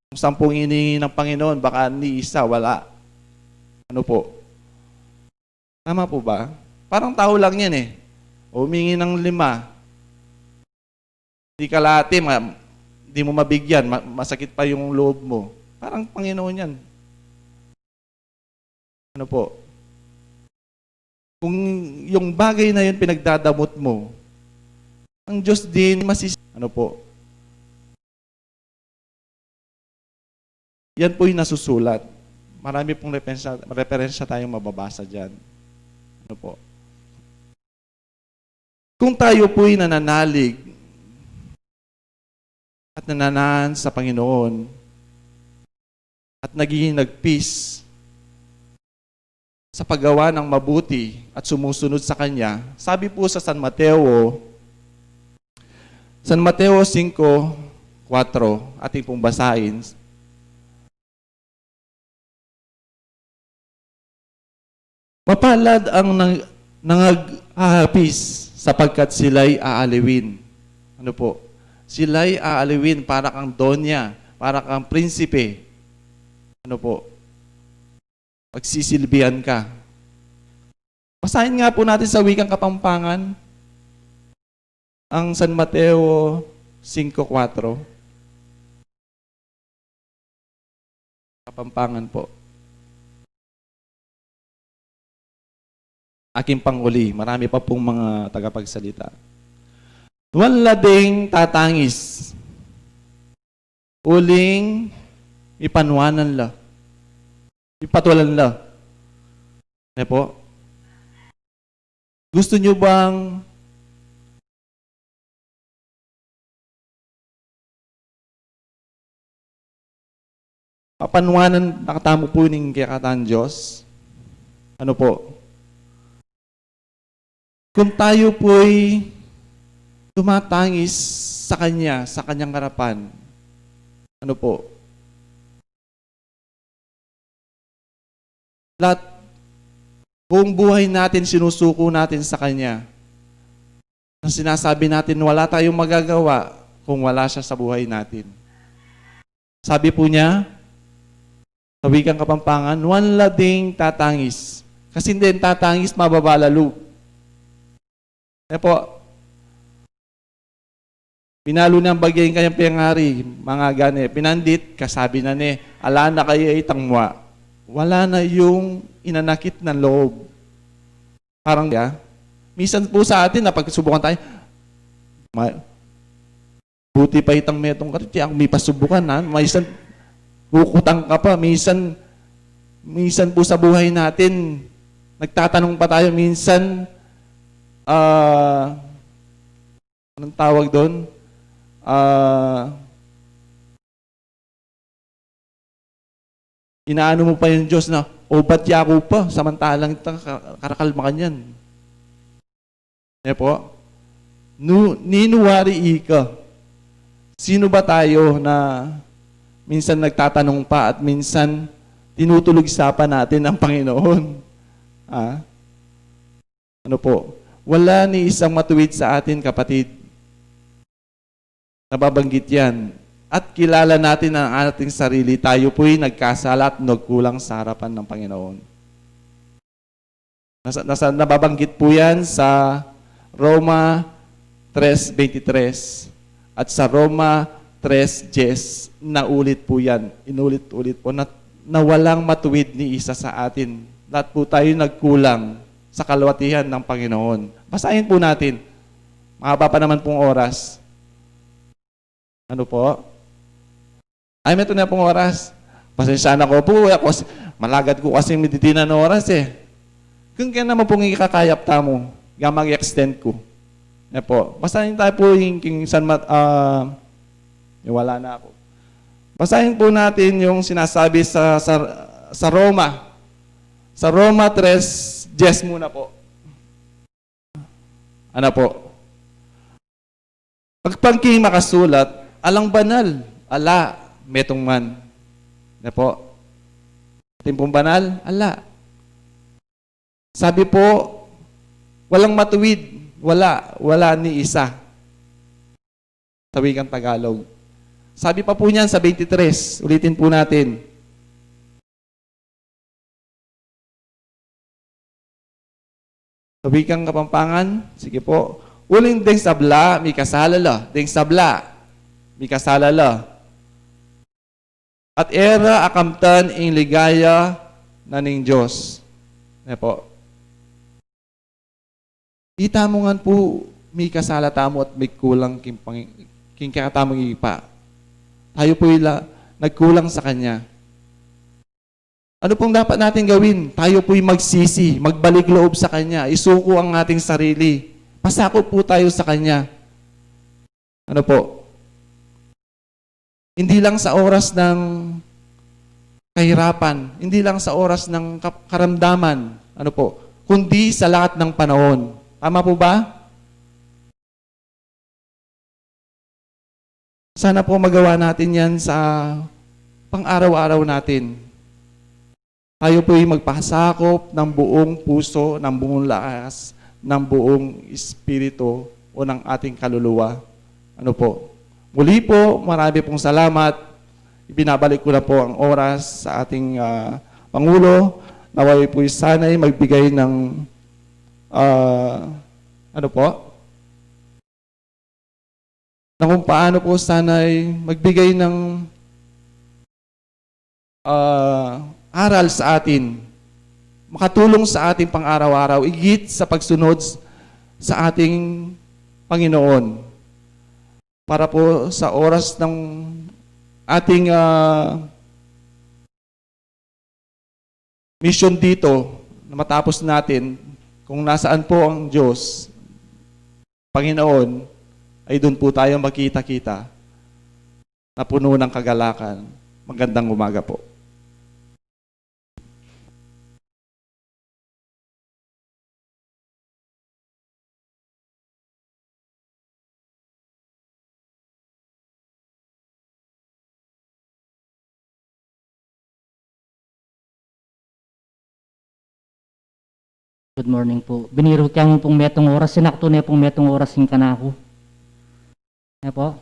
Kung sampung hinihingi ng Panginoon, baka ni isa, wala. Ano po? Tama po ba? Parang tao lang yan eh. O humingi ng lima, di kalahati, ma-, di mo mabigyan, ma-, masakit pa yung loob mo. Parang Panginoon yan. Ano po? Kung yung bagay na yun pinagdadamot mo, ang Diyos din masis-, ano po? Yan po yung nasusulat. Marami pong referensya, referensya tayong mababasa dyan. Ano po? Kung tayo po'y nananalig at nananaan sa Panginoon at naghihinagpis sa paggawa ng mabuti at sumusunod sa Kanya, sabi po sa San Mateo, San Mateo singko kwatro, ating pong basahin, "Mapalad ang nang-, nangaghahabis, sapagkat sila'y aaliwin." Ano po? Sila'y aaliwin para kang donya, para kang prinsipe. Ano po? Pagsisilbihan ka. Basahin nga po natin sa wikang Kapampangan ang San Mateo singko kwatro. Kapampangan po. Aking panguli, marami pa pong mga tagapagsalita. Nuan la ding tatangis, uling mipanuanan la, mipatulan la. Ne po? Gusto niyo bang papanuanan na katamu pu ning kekatang Diyos? Ano po? Kung tayo po'y tumatangis sa Kanya, sa Kanyang harapan, ano po? Lahat, buong buhay natin, sinusuko natin sa Kanya. Na sinasabi natin, wala tayong magagawa kung wala Siya sa buhay natin. Sabi po niya, sa wikang Kapampangan, "Nuan la ding tatangis." Kasi hindi tatangis, mababa la lub. E po, pinalu nang bagya ing kayang pengari, mga gane, pinandit, kasabi na ne, "Ala na kayu itang mua." Wala na yung inanakit na loob. Parang, ya, minsan po sa atin, napagsubukan tayo, ma-, buti pa itang metung ka, tiyak, may pasubukan, ha? Minsan, kukutang ka pa, minsan, minsan po sa buhay natin, nagtatanong pa tayo, minsan, ah, anong tawag doon? Ah, inaano mo pa yung Diyos na, "O, ba't ya ako pa?" Samantalang ita, ka-, karakal makanyan. E po? Nu-, ninu wari ika? Sino ba tayo na minsan nagtatanong pa at minsan tinutulugsa pa natin ang Panginoon? Ah? Ano po? Wala ni isang matuwid sa atin, kapatid. Nababanggit yan. At kilala natin ang ating sarili. Tayo po'y nagkasala at nagkulang sa harapan ng Panginoon. Nasa, nasa, nababanggit po yan sa Roma tres veintitrés at sa Roma tres diez. Naulit po yan. Inulit-ulit po na, na walang matuwid ni isa sa atin. Lahat po tayo nagkulang sa kalwatihan ng Panginoon. Basahin po natin. Mahaba pa naman pong oras. Ano po? Ay, metung na pong oras. Pasensya na ko po. Ako, malagad ko kasi mididina na oras e. Kung kaya naman pong ikakayap tamu, ga mag-extend ko. E po. Basahin tayo po yung king San Mat-, ah, yung wala na ako. Basahin po natin yung sinasabi sa, sa, sa Roma. Sa Roma tres diez muna po. Ano po? Agpang king makasulat, alang banal, ala, metung man. Ano po? Atin pong banal, ala. Sabi po, walang matuwid, wala, wala ni isa. Sa wikang Tagalog. Sabi pa po niyan sa veintitrés, ulitin po natin. Sa wikang Kapampangan, sige po. Uling deng sabla, mikasala la. Deng sabla, mikasala la. At e ra akamtan ing ligaya na ning Dios. Ne po? Ita mu ngan po, mikasala tamu at mikulang king pang-, king kekatamung Ibpa. Tayo po ila nagkulang sa Kanya. Ano pong dapat natin gawin? Tayo po'y magsisi, magbalik loob sa Kanya, isuko ang ating sarili. Pasakop po tayo sa Kanya. Ano po? Hindi lang sa oras ng kahirapan, hindi lang sa oras ng ka-, karamdaman, ano po, kundi sa lahat ng panahon. Tama po ba? Sana po magawa natin yan sa pang-araw-araw natin. Tayo po'y magpasakop ng buong puso, ng buong lakas, ng buong espiritu o ng ating kaluluwa. Ano po? Muli po, marami pong salamat. Ibinabalik ko na po ang oras sa ating, ah, Pangulo. Nawa'y po'y sana'y magbigay ng, ah, ano po? Na kung paano po sana'y magbigay ng, ah, aral sa atin, makatulong sa ating pang-araw-araw, igit sa pagsunod sa ating Panginoon. Para po sa oras ng ating, ah, mission dito na matapos natin, kung nasaan po ang Diyos, Panginoon, ay doon po tayo magkita-kita na puno ng kagalakan. Magandang umaga po. Good morning po. Biniru kya mo pong metung oras, sinakto ne pong metung oras ing kanaku. Ne po?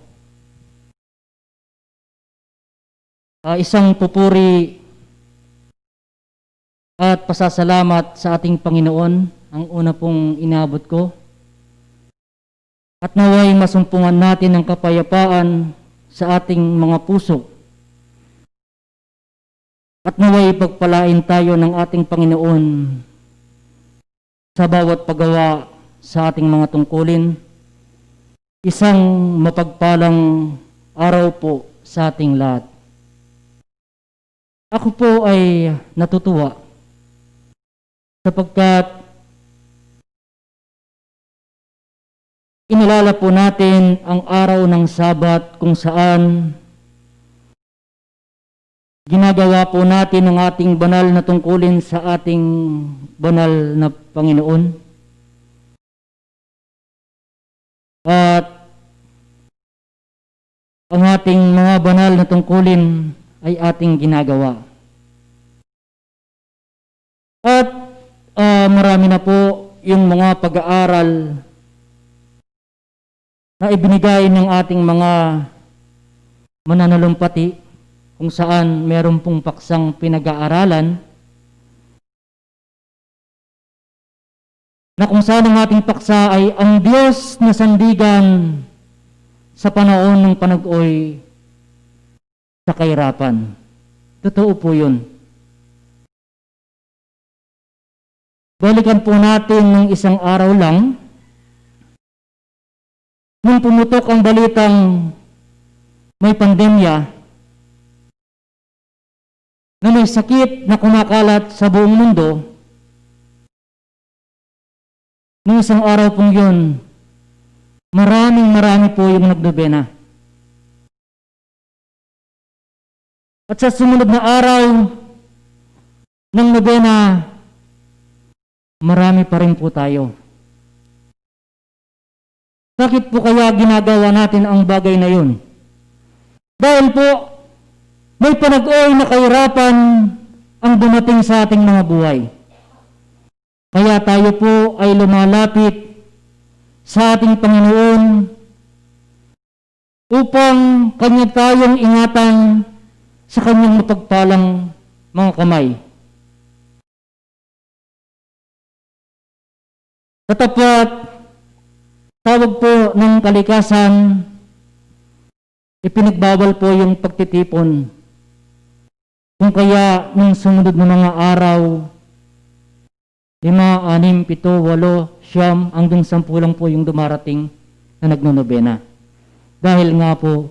Ah, isang pupuri at pasasalamat sa ating Panginoon ang una pong inabot ko. At nawa'y masumpungan natin ang kapayapaan sa ating mga puso. At nawa'y pagpalain tayo ng ating Panginoon sa bawat paggawa sa ating mga tungkulin. Isang mapagpalang araw po sa ating lahat. Ako po ay natutuwa sapagkat inilala po natin ang araw ng Sabat kung saan ginagawa po natin ang ating banal na tungkulin sa ating banal na Panginoon. At ang ating mga banal na tungkulin ay ating ginagawa. At, ah, marami na po yung mga pag-aaral na ibinigay ng ating mga mananalumpati kung saan meron pong paksang pinag-aaralan na kung saan ang ating paksa ay ang Diyos na sandigan sa panahon ng panag-oy sa kahirapan. Totoo po yun. Balikan po natin ng isang araw lang, nung pumutok ang balitang may pandemya, na may sakit na kumakalat sa buong mundo, nung isang araw pong yun, maraming marami po yung nagnobena. At sa sumunod na araw ng nobena, marami pa rin po tayo. Bakit po kaya ginagawa natin ang bagay na yun? Dahil po, may panag-oy na kahirapan ang dumating sa ating mga buhay. Kaya tayo po ay lumalapit sa ating Panginoon upang kanya tayong ingatan sa kanyang mapagpalang mga kamay. Katapat, tawag po ng kalikasan, ipinagbawal po yung pagtitipon. Kung kaya, nung sumunod na mga araw, lima, anim, pito, walo, siyam, hanggang sampu lang po yung dumarating na nagnonobena. Dahil nga po,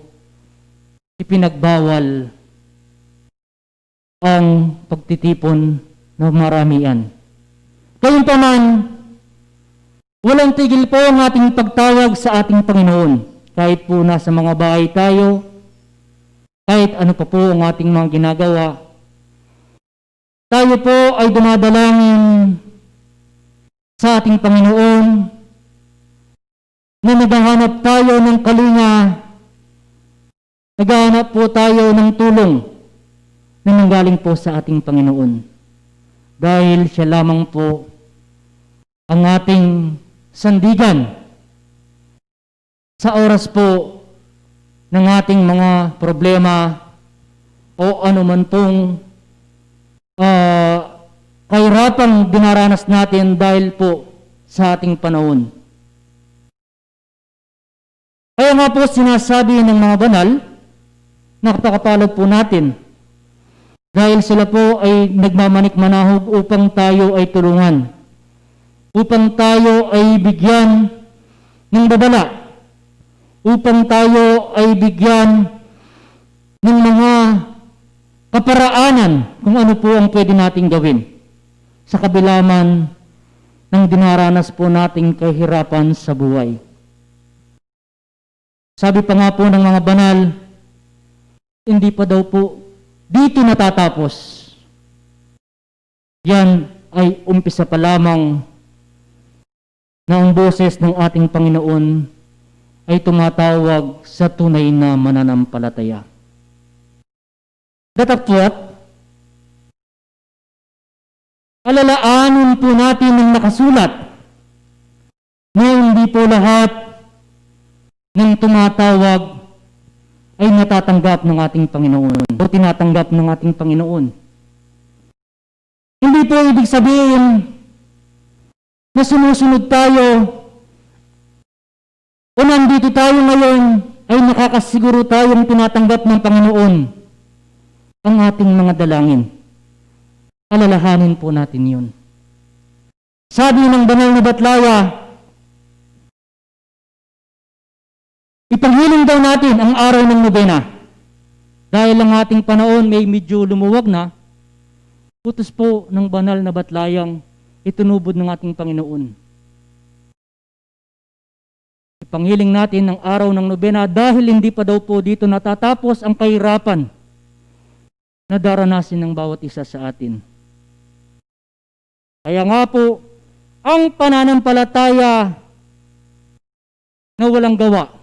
ipinagbawal ang pagtitipon na maramian. Gayunpaman, walang tigil po ang ating pagtawag sa ating Panginoon. Kahit po nasa mga bahay tayo, kahit ano pa po ang ating mga ginagawa, tayo po ay dumadalangin sa ating Panginoon na naghahanap tayo ng kalinga, naghahanap po tayo ng tulong na nanggaling po sa ating Panginoon. Dahil siya lamang po ang ating sandigan sa oras po ng ating mga problema o anuman pong, ah, kahirapang dinaranas natin dahil po sa ating panahon. Kaya nga po sinasabi ng mga banal, napakapalad po natin, Dahil sila po ay nagmamanik manahog upang tayo ay tulungan, upang tayo ay bigyan ng babala, upang tayo ay bigyan ng mga kaparaanan kung ano po ang pwede nating gawin sa kabila man ng dinaranas po nating kahirapan sa buhay. Sabi pa nga po ng mga banal, hindi pa daw po dito natatapos. Yan ay umpisa pa lamang na ang boses ng ating Panginoon ay tumatawag sa tunay na mananampalataya. Datapwat, alalaanin po natin ang nakasulat na hindi po lahat ng tumatawag ay natatanggap ng ating Panginoon o tinatanggap ng ating Panginoon. Hindi po ibig sabihin na sumusunod tayo o nandito tayo ngayon ay nakakasiguro tayong tinatanggap ng Panginoon ang ating mga dalangin. Alalahanin po natin yun. Sabi ng banal na batlaya, ipanghiling daw natin ang araw ng nobena. Dahil ang ating panahon may medyo lumuwag na, utos po ng banal na batlayang itinubud ng ating Panginoon. Ipanghiling natin ang araw ng nobena dahil hindi pa daw po dito natatapos ang kahirapan na daranasin ng bawat isa sa atin. Kaya nga po, ang pananampalataya na walang gawa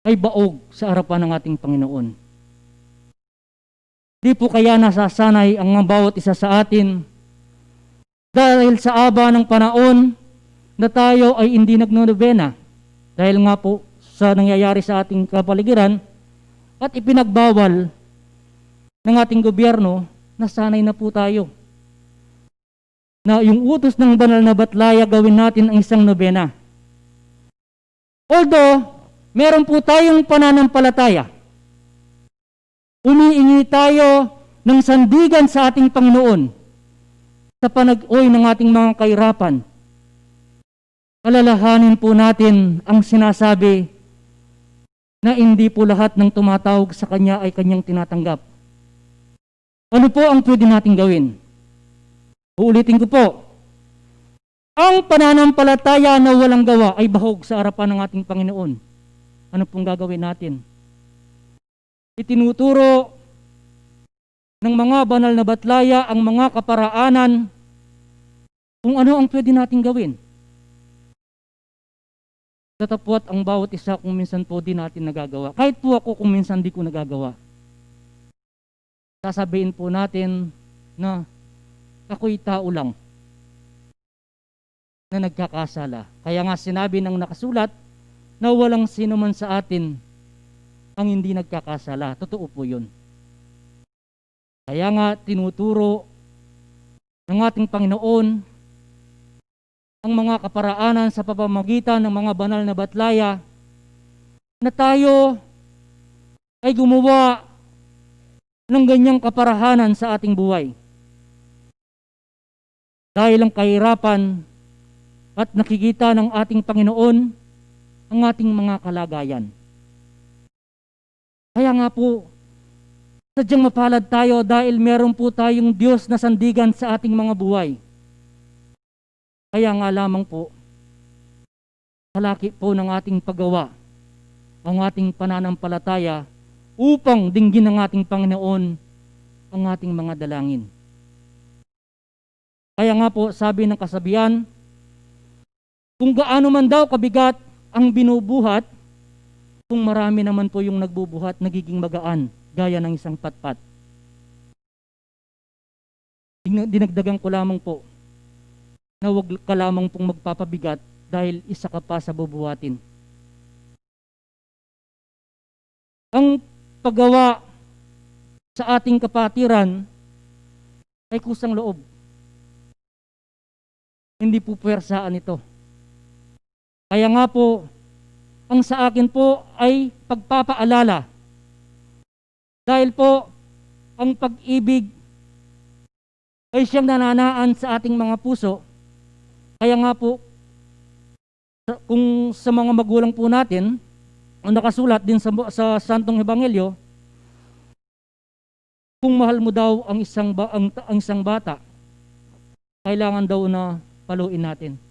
ay baog sa harapan ng ating Panginoon. Di po kaya nasasanay ang bawat isa sa atin dahil sa aba ng panahon na tayo ay hindi nagnonobena? Dahil nga po sa nangyayari sa ating kapaligiran at ipinagbawal ng ating gobyerno, nasanay na po tayo na yung utos ng banal na batlaya gawin natin ang isang nobena. Although, meron po tayong pananampalataya, umiingi tayo ng sandigan sa ating Panginoon sa panag-uy ng ating mga kahirapan. Alalahanin po natin ang sinasabi na hindi po lahat ng tumatawag sa Kanya ay Kanyang tinatanggap. Ano po ang pwede nating gawin? Uulitin ko po, ang pananampalataya na walang gawa ay bahog sa harapan ng ating Panginoon. Ano pong gagawin natin? Itinuturo ng mga banal na batlaya ang mga kaparaanan kung ano ang pwede nating gawin. Datapwat ang bawat isa kung minsan po di natin nagagawa. Kahit po ako kung minsan di ko nagagawa. Sasabihin po natin na ako'y tao lang na nagkakasala. Kaya nga sinabi ng nakasulat na walang sino man sa atin ang hindi nagkakasala. Totoo po yun. Kaya nga tinuturo ng ating Panginoon ang mga kaparaanan sa pamamagitan ng mga banal na batlaya na tayo ay gumawa ng ganyang kaparahanan sa ating buhay. Dahil ang kahirapan at nakikita ng ating Panginoon ang ating mga kalagayan. Kaya nga po, sadyang mapalad tayo dahil meron po tayong Diyos na sandigan sa ating mga buhay. Kaya nga lamang po, kalaki po ng ating paggawa ang ating pananampalataya upang dinggin ng ating Panginoon ang ating mga dalangin. Kaya nga po, sabi ng kasabihan, kung gaano man daw kabigat ang binubuhat, kung marami naman po yung nagbubuhat, nagiging magaan, gaya ng isang patpat. Dina-, dinagdagan ko lamang po na wag ka lamang pong magpapabigat dahil isa ka pa sa bubuhatin. Ang paggawa sa ating kapatiran ay kusang loob. Hindi po puwersaan ito. Kaya nga po, ang sa akin po ay pagpapaalala. Dahil po, Ang pag-ibig ay siyang nananaan sa ating mga puso. Kaya nga po, sa, kung sa mga magulang po natin, ang nakasulat din sa, sa Santong Ebanghelyo, kung mahal mo daw ang isang, ba, ang, ang isang bata, kailangan daw na paluin natin.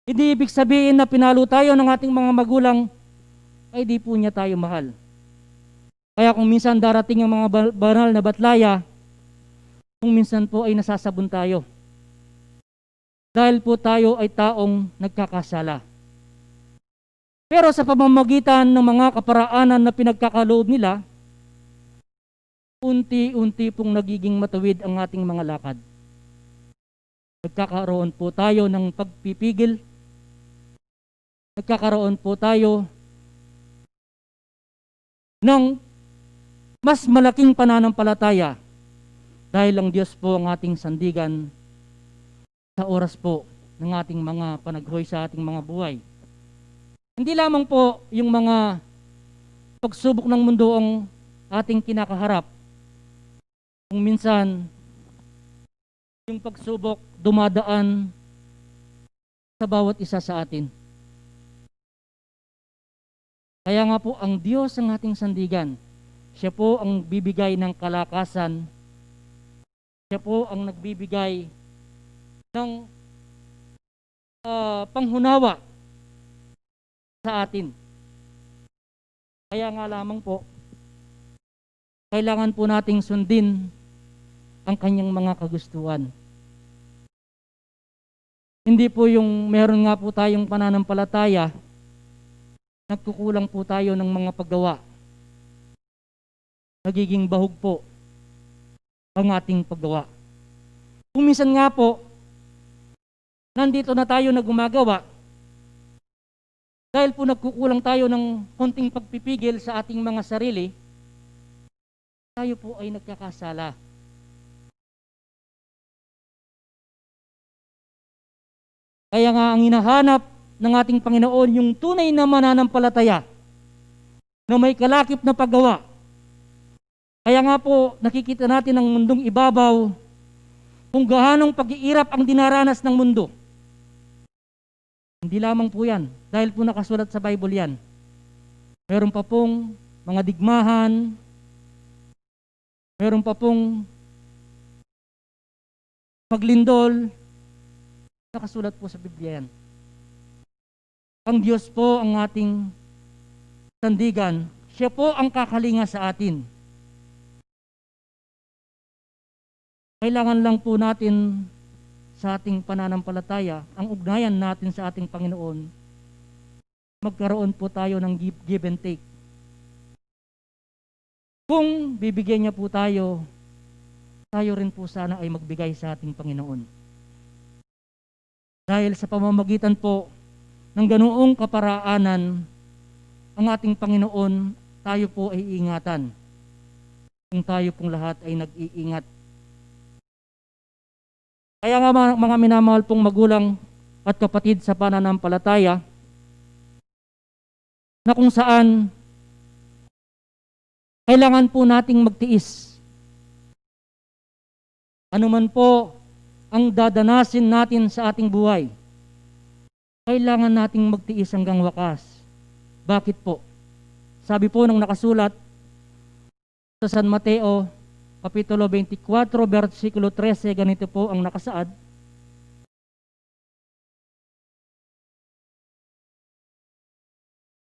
Hindi ibig sabihin na pinalu tayo ng ating mga magulang, ay di po niya tayo mahal. Kaya kung minsan darating ang mga ba-, banal na batlaya, kung minsan po ay nasasabun tayo. Dahil po tayo ay taong nagkakasala. Pero sa pamamagitan ng mga kaparaanan na pinagkakaloob nila, unti-unti pong nagiging matuwid ang ating mga lakad. Nagkakaroon po tayo ng pagpipigil. Nagkakaroon po tayo ng mas malaking pananampalataya dahil ang Diyos po ang ating sandigan sa oras po ng ating mga panaghoy sa ating mga buhay. Hindi lamang po yung mga pagsubok ng mundo ang ating kinakaharap. Kung minsan, yung pagsubok dumadaan sa bawat isa sa atin. Kaya nga po, ang Diyos ang ating sandigan. Siya po ang bibigay ng kalakasan. Siya po ang nagbibigay ng, ah, panghunawa sa atin. Kaya nga lamang po, kailangan po nating sundin ang kanyang mga kagustuhan. Hindi po yung meron nga po tayong pananampalataya, nagkukulang po tayo ng mga paggawa. Nagiging bahug po ang ating paggawa. Kung minsan nga po, nandito na tayo na gumagawa, dahil po nagkukulang tayo ng konting pagpipigil sa ating mga sarili, tayo po ay nagkakasala. Kaya nga ang hinahanap ng ating Panginoon, yung tunay na mananampalataya na may kalakip na paggawa. Kaya nga po, nakikita natin ang mundong ibabaw, kung gaanong pag-iirap ang dinaranas ng mundo. Hindi lamang po yan, dahil po nakasulat sa Bible yan. Meron pa pong mga digmahan, meron pa pong maglindol, nakasulat po sa Biblia yan. Ang Diyos po ang ating sandigan. Siya po ang kakalinga sa atin. Kailangan lang po natin sa ating pananampalataya, ang ugnayan natin sa ating Panginoon, magkaroon po tayo ng give, give and take. Kung bibigyan niya po tayo, tayo rin po sana ay magbigay sa ating Panginoon. Dahil sa pamamagitan po ng ganoong kaparaanan, ang ating Panginoon, tayo po ay iingatan. Kung tayo pong lahat ay nag-iingat. Kaya nga, mga, mga minamahal pong magulang at kapatid sa pananampalataya, na kung saan kailangan po nating magtiis. Ano man po ang dadanasin natin sa ating buhay, kailangan nating magtiis hanggang wakas. Bakit po? Sabi po ng nakasulat sa San Mateo, Kapitulo twenty-four, bersikulo trese, ganito po ang nakasaad.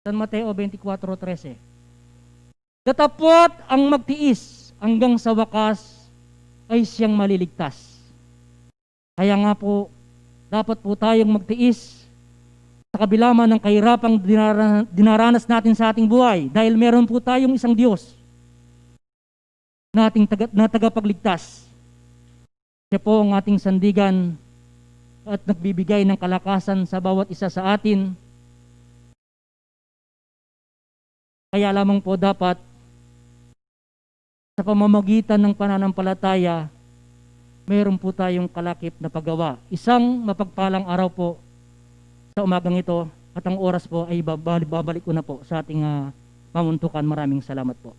San Mateo twenty-four trese. Datapot ang magtiis hanggang sa wakas ay siyang maliligtas. Kaya nga po, dapat po tayong magtiis sa kabila man ng kahirapang dinara-, dinaranas natin sa ating buhay, dahil meron po tayong isang Diyos na ating taga-, na tagapagligtas. Siya po ang ating sandigan at nagbibigay ng kalakasan sa bawat isa sa atin. Kaya lamang po dapat sa pamamagitan ng pananampalataya, meron po tayong kalakip na paggawa. Isang mapagpalang araw po sa umagang ito, at ang oras po ay babali-, babalik ko na po sa ating, ah, pamuntukan. Maraming salamat po.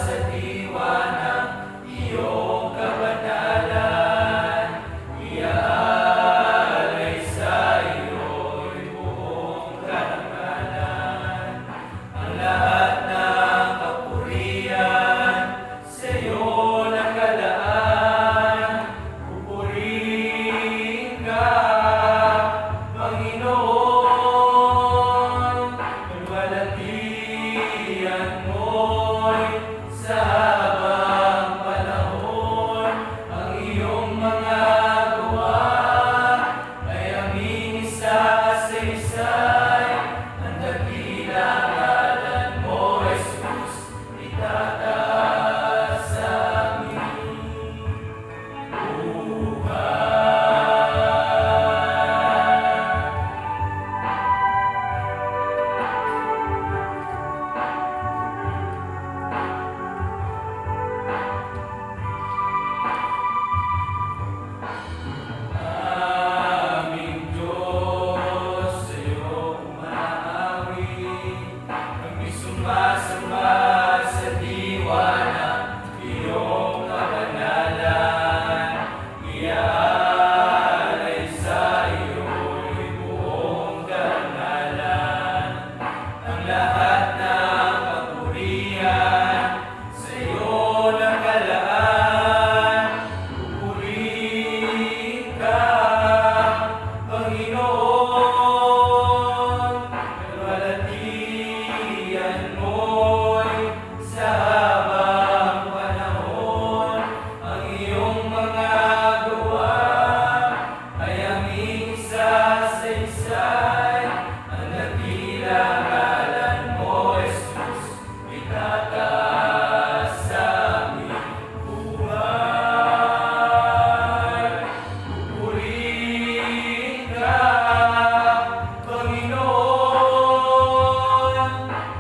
Sa diwa ng iyong kabanalan, iaalay sa iyo'y buong karangalan. Ang lahat ng kapurian sa'yo nakalaan. Pupurihin ka, Panginoon, pagwalatian mo'y sa habang panahon. Ang iyong mga gawa ay aming isasaysay. Ang dakilang ngalan mo, Jesus, itataas sa aming buhay. Aming Diyos, sa'yo umaawi, kami sumasamba sa diwa ng iyong kabanalan. Iaalay sa iyo'y buong karangalan. Ang lahat ng kapurian sa'yo nakalaan. Pupurihin ka, Panginoon, kalwalatian mo'y sa habang panahon. Ang iyong mga gawa ay aming isasaysay. Ang dakilang ngalan mo, Jesus, itataas sa aming buhay. Pupurihin ka, Panginoon,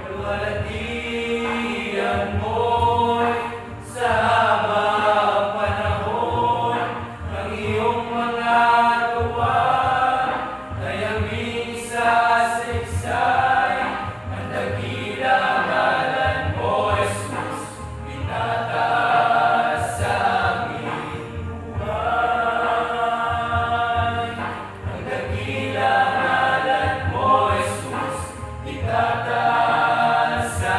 kalwalatian mo'y sa habang panahon. Ang iyong mga gawa ay aming isasaysay. Ang dakilang ngalan mo, Jesus, itataas sa aming buhay. Ang dakilang ngalan mo, Jesus, itataas sa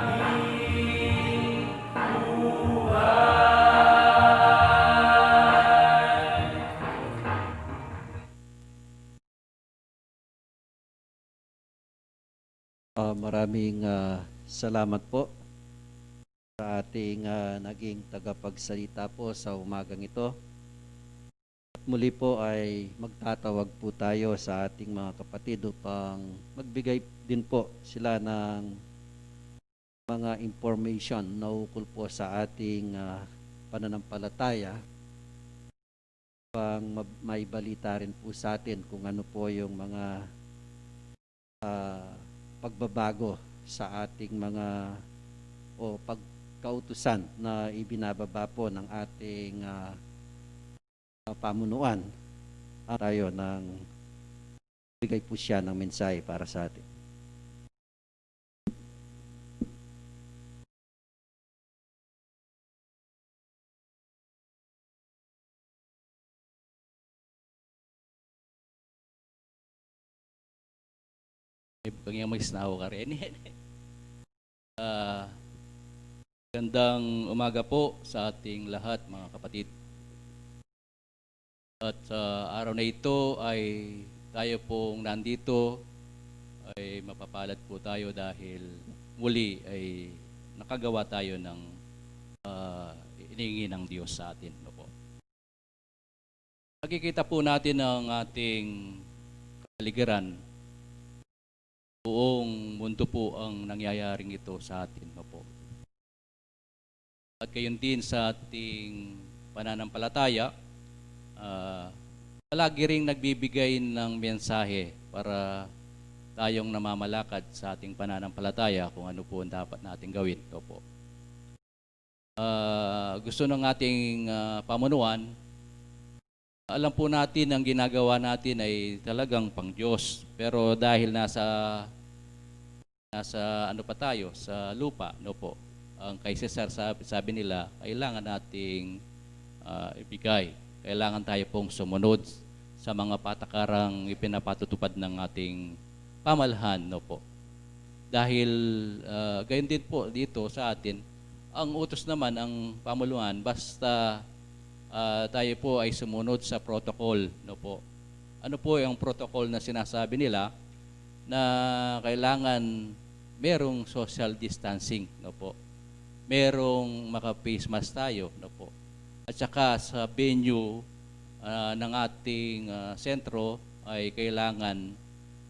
aming buhay. Ah, maraming, ah, salamat po sa ating, ah, naging tagapagsalita po sa umagang ito. At muli po ay magtatawag po tayo sa ating mga kapatid upang magbigay din po sila ng mga information na ukol po sa ating, ah, pananampalataya, upang ma-, maibalita rin po sa atin kung ano po yung mga, ah, pagbabago sa ating mga, o pagkautusan na ibinababa po ng ating, ah, pamunuan. At tayo nang bigay po siya ng mensahe para sa atin. Ibang yang mag-snaw ka rin. Ah, gandang umaga po sa ating lahat, mga kapatid. At sa araw na ito ay tayo pong nandito ay mapapalad po tayo dahil muli ay nakagawa tayo ng, ah, iningi ng Diyos sa atin, no po? Nakikita po natin ang ating kapaligiran. Buong mundo po ang nangyayaring ito sa atin, no po? At gayon din sa ating pananampalataya, ah, palagi ring nagbibigay ng mensahe para tayong namamalakad sa ating pananampalataya kung ano po ang dapat nating gawin. Opo. Ah, gusto ng ating, ah, pamunuan, alam po natin ang ginagawa natin ay talagang pang-Diyos. Pero dahil nasa, nasa ano pa tayo, sa lupa, no po? Ang kay Cesar, sabi, sabi nila, kailangan nating, ah, ibigay. Kailangan tayo pong sumunod sa mga patakarang ipinapatutupad ng ating pamahalaan, no po? Dahil, ah, gayon din po dito sa atin, ang utos naman ang pamahalaan, basta, ah, tayo po ay sumunod sa protocol, no po? Ano po yung protocol na sinasabi nila? Na kailangan merong social distancing, no po? Merong maka-face mask tayo, no po? At saka sa venue, ah, ng ating, ah, sentro ay kailangan,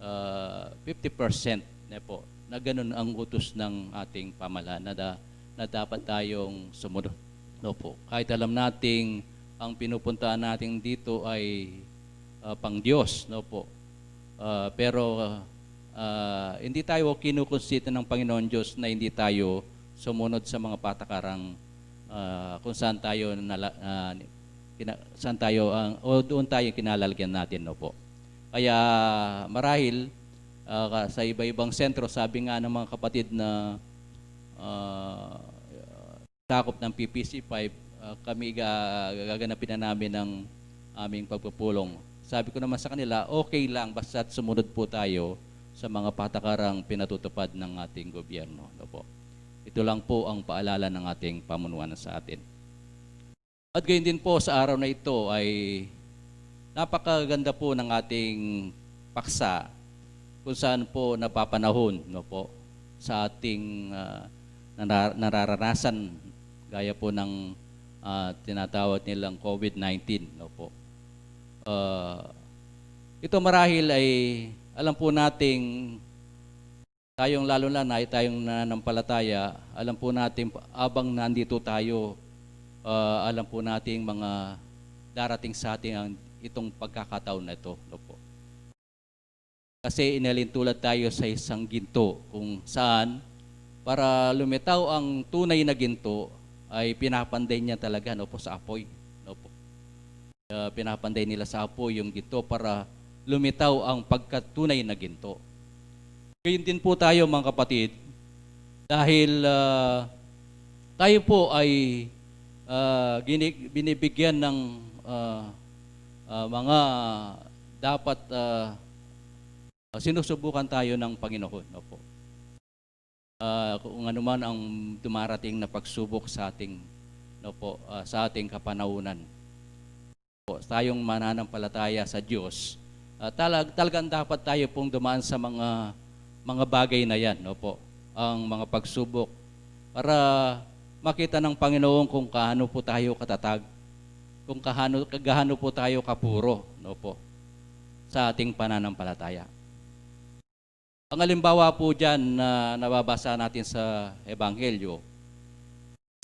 ah, fifty percent, no po, na ganun ang utos ng ating pamahalaan na, da- na dapat tayong sumunod, no po? Kahit alam nating ang pinupuntahan natin dito ay, ah, pang Diyos, no po? Ah, pero, ah, hindi tayo kinukunsita ng Panginoon Diyos na hindi tayo sumunod sa mga patakarang, ah, kung saan tayo nala- ah, kina- saan tayo ang o doon tayo kinalalagyan natin, no po? Kaya marahil, ah, ka- sa iba-ibang sentro, sabi nga ng mga kapatid na, ah, sakop ng P P C five, ah, kami ga- gaganapin na namin ang aming pagpupulong. Sabi ko naman sa kanila, okay lang, basta't sumunod po tayo sa mga patakarang pinatutupad ng ating gobyerno, no po? Ito lang po ang paalala ng ating pamunuan sa atin. At gayon din po sa araw na ito ay napakaganda po ng ating paksa kung saan po napapanahon, no po, sa ating, ah, nara- nararanasan gaya po ng, ah, tinatawag nilang COVID nineteen, no po. Ah, ito marahil ay alam po nating tayong, lalo na, na tayong nananampalataya, alam po natin abang nandito tayo, ah, alam po natin mga darating sa atin ang itong pagkakataon na ito, no po? Kasi inalintulad tayo sa isang ginto kung saan para lumitaw ang tunay na ginto ay pinapanday niya talaga, no po, sa apoy, no po? Ah, pinapanday nila sa apoy yung ginto para lumitaw ang pagkatunay na ginto. Gayon din po tayo, mga kapatid, dahil, ah, tayo po ay, ah, gini- binibigyan ng, ah, ah, mga dapat, ah, sinusubukan tayo ng Panginoon, no po? Ah, kung ano man ang dumarating na pagsubok sa ating, no po, ah, sa ating kapanahunan. Po, tayong mananampalataya sa Diyos, ah, talag- talagang dapat tayo pong dumaan sa mga, mga bagay na yan, no po? Ang mga pagsubok para makita ng Panginoon kung kaano po tayo katatag, kung kahano, gaano po tayo kapuro, no po, sa ating pananampalataya. Ang halimbawa po diyan na nababasa natin sa Ebanghelyo,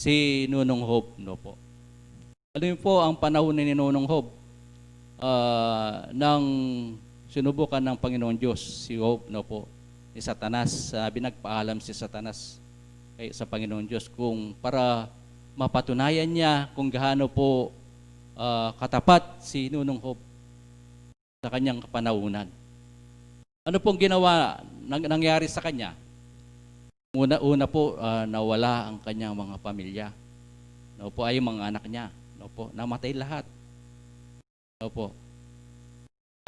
si Nunong Job, no po. Alam niyo po, ang panahon ni Nunong Job, ah, nang sinubukan ng Panginoon Diyos si Job, no po, ni Satanas, sabi, nagpaalam si Satanas kay, sa Panginoon Diyos kung para mapatunayan niya kung gaano po, ah, katapat si Nunong Job sa kanyang kapanahunan. Ano pong ginawa, nang- nangyari sa kanya? Una, una po, ah, nawala ang kanyang mga pamilya. No po, ay, mga anak niya. No po, namatay lahat. No po.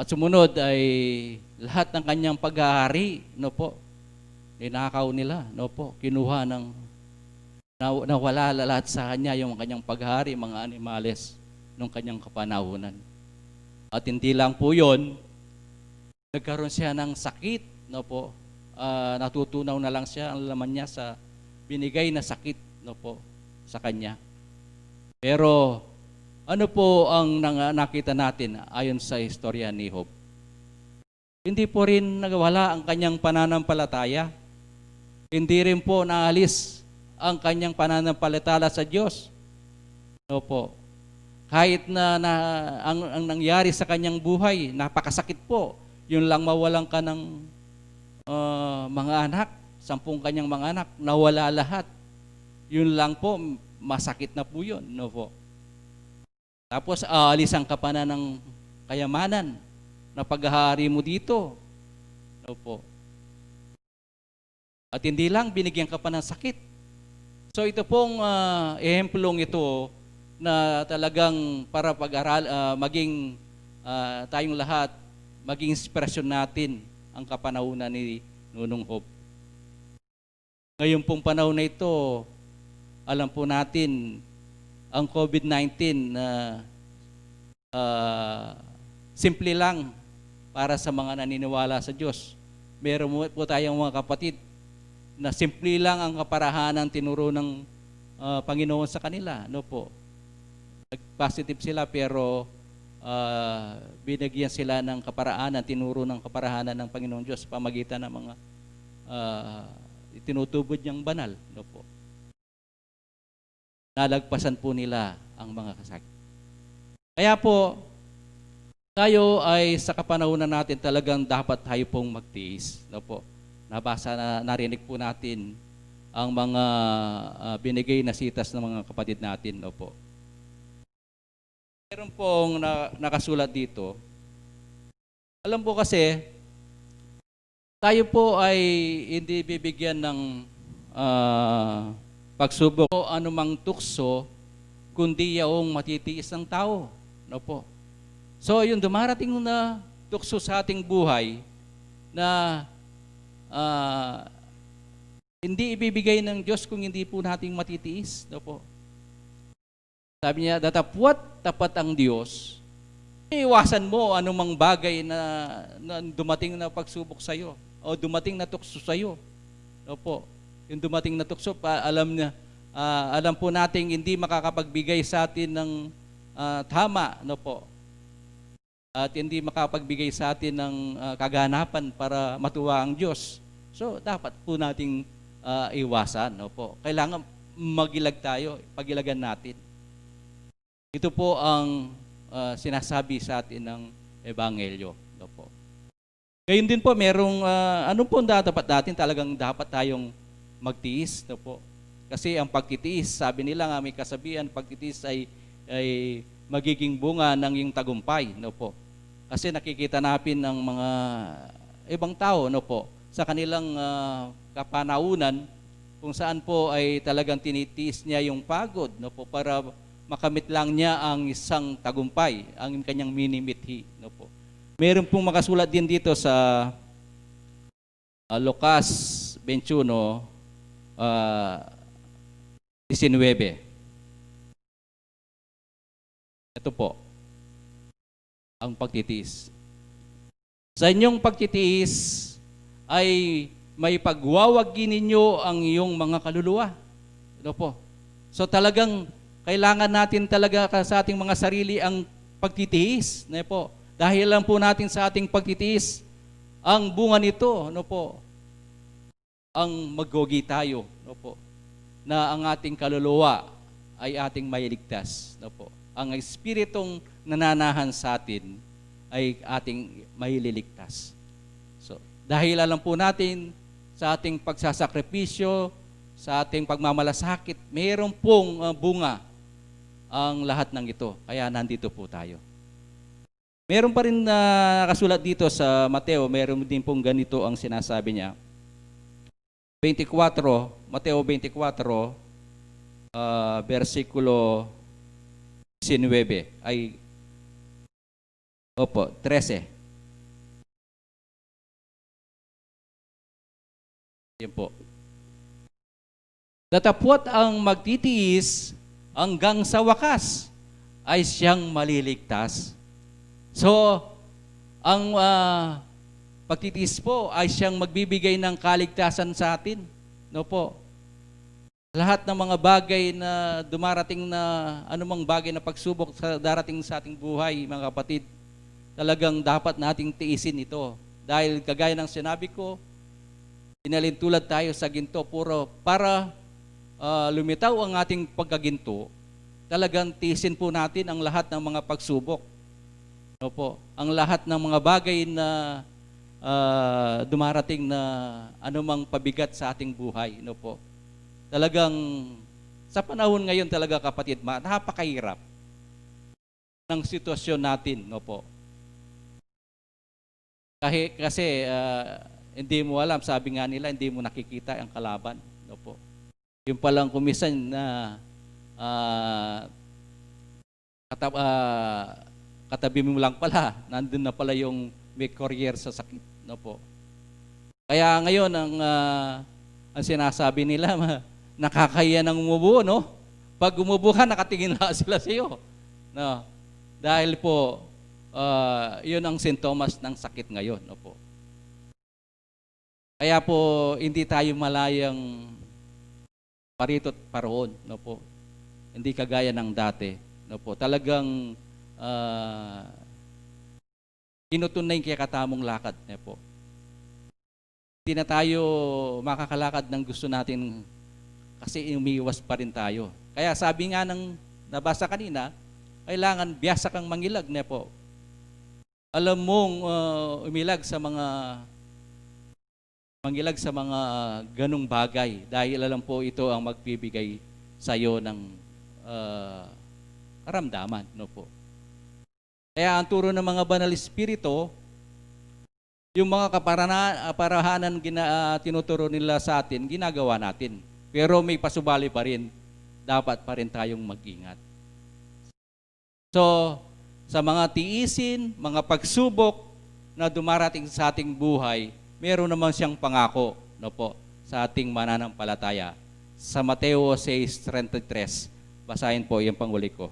At sumunod ay lahat ng kanyang paghahari, no po, ninakaw nila, no po, kinuha ng, na, nawala lahat sa kanya, yung kanyang paghahari, mga animales nung kanyang kapanahunan. At hindi lang po yun, nagkaroon siya ng sakit, no po? Ah, natutunaw na lang siya, ang laman niya sa binigay na sakit, no po, sa kanya. Pero ano po ang nang- nakita natin ayon sa istorya ni Job? Hindi po rin nagwala ang kanyang pananampalataya. Hindi rin po naalis ang kanyang pananampalataya sa Diyos. Opo. Kahit na, na ang, ang nangyari sa kanyang buhay, napakasakit po. Yun lang, mawalan ka ng, ah, mga anak, sampung kanyang mga anak, nawala lahat. Yun lang po, masakit na po yun. No po. Tapos, aalisan ka pa na ng kayamanan na paghahari mo dito. Opo. At hindi lang, binigyan ka pa ng sakit. So ito pong, ah, ehemplong ito na talagang para pag-aral, ah, maging, ah, tayong lahat, maging inspirasyon natin ang kapanahunan ni Nunong Hope. Ngayon pong panahon na ito, alam po natin, ang COVID nineteen na, ah, simple lang para sa mga naniniwala sa Diyos. Meron po tayong mga kapatid na simple lang ang kaparahanan tinuro ng, ah, Panginoon sa kanila, no po? Nag-positive sila, pero, ah, binigyan sila ng kaparahanan, tinuro ng kaparahanan ng Panginoong Diyos sa pamagitan ng mga, ah, itinutubod niyang banal, no po? Nalagpasan po nila ang mga kasakit. Kaya po, tayo ay sa kapanahunan natin talagang dapat tayo pong magtiis, no po? Nabasa na, narinig po natin ang mga, ah, binigay na sitas ng mga kapatid natin, no po? Meron pong na-, nakasulat dito. Alam po kasi, tayo po ay hindi bibigyan ng, ah, pagsubok o anumang tukso, kundi yaong matitiis ng tao. No po? So, yung dumarating na tukso sa ating buhay na, ah, hindi ibibigay ng Diyos kung hindi po nating matitiis. No po? Sabi niya, datapwat tapat ang Diyos, iwasan mo anumang bagay na, na dumating na pagsubok sa'yo o dumating na tukso sa'yo. Opo. Yung dumating na tukso, pa, alam niya, ah, alam po nating hindi makakapagbigay sa atin ng, ah, tama, no po? At hindi makapagbigay sa atin ng, ah, kaganapan para matuwa ang Diyos. So, dapat po nating, ah, iwasan, opo. Kailangan magilag tayo, pagilagan natin. Ito po ang, ah, sinasabi sa atin ng Ebanghelyo, opo. Gayun din po, merong, ah, ano po ang dapat natin? Talagang dapat tayong magtiis, no po? Kasi ang pagtitiis, sabi nila nga may kasabihan, pagtitiis ay, ay magiging bunga ng iyong tagumpay, no po? Kasi nakikita natin ng mga ibang tao, no po, sa kanilang, ah, kapanaunan, kung saan po ay talagang tinitiis niya yung pagod, no po, para makamit lang niya ang isang tagumpay, ang kanyang minimithi, no po. Meron pong makasulat din dito sa, ah, Lucas twenty-one, ah, diecinuebe. Ito po, ang pagtitiis. Sa inyong pagtitiis ay maipagwawagi ninyo ang iyong mga kaluluwa. Ano po? So, talagang kailangan natin talaga ka-, sa ating mga sarili ang pagtitiis, ne po? Dahil lang po natin sa ating pagtitiis, ang bunga nito, ano po? Ang magwagi tayo, no po, na ang ating kaluluwa ay ating mailigtas, no po. Ang espiritong nananahan sa atin ay ating maililigtas. So, dahil alam po natin sa ating pagsasakripisyo, sa ating pagmamalasakit, mayroon pong, ah, bunga ang lahat ng ito. Kaya nandito po tayo. Meron pa rin na nakasulat dito sa Mateo, meron din pong ganito ang sinasabi niya. Twenty-four, Mateo twenty-four, ah, bersikulo diecinuebe, ay, opo, trese. Yan po. Datapwat ang magtitiis hanggang sa wakas ay siyang maliligtas. So, ang, ah, pagtitiis po ay siyang magbibigay ng kaligtasan sa atin. No po? Lahat ng mga bagay na dumarating na, anumang bagay na pagsubok sa darating sa ating buhay, mga kapatid, talagang dapat nating tiisin ito. Dahil kagaya ng sinabi ko, pinalintulad tayo sa ginto puro para, ah, lumitaw ang ating pagkaginto. Talagang tiisin po natin ang lahat ng mga pagsubok. Opo, ang lahat ng mga bagay na, ah, dumarating na anumang pabigat sa ating buhay, no po. Talagang sa panahon ngayon talaga, kapatid, ma-, napakahirap ng sitwasyon natin, no po. Kahi-, kasi, ah, hindi mo alam, sabi nga nila, hindi mo nakikita ang kalaban, no po. Yung palang kumisan na, ah, kata-, ah, katabi mo lang pala, nandun na pala yung may courier sa sakit, no po. Kaya ngayon, ang, ah, ang sinasabi nila, ma-, nakakahiya nang umubo, no? Pag umubo ka, nakatingin lang sila sa'yo, no? Dahil po, ah, yun ang sintomas ng sakit ngayon, no po. Kaya po, hindi tayo malayang parito't paroon, no po. Hindi kagaya ng dati, no po. Talagang, ah, tinutuon na yung kekatamung lakad, no po. Hindi na tayo makakalakad ng gusto natin kasi umiiwas pa rin tayo. Kaya sabi nga ng nabasa kanina, kailangan biyasa kang mangilag, ne po. Alam mong, ah, umilag sa mga, mangilag sa mga ganung bagay dahil alam po ito ang magbibigay sa'yo ng, ah, karamdaman, no po. Kaya ang turo ng mga banal espiritu, yung mga kaparana-, kaparahanan gina-, ah, tinuturo nila sa atin, ginagawa natin. Pero may pasubali pa rin, dapat pa rin tayong mag-ingat. So, sa mga tiisin, mga pagsubok na dumarating sa ating buhay, meron naman siyang pangako, no po, sa ating mananampalataya. Sa Mateo six thirty-three, basahin po yung panguli ko.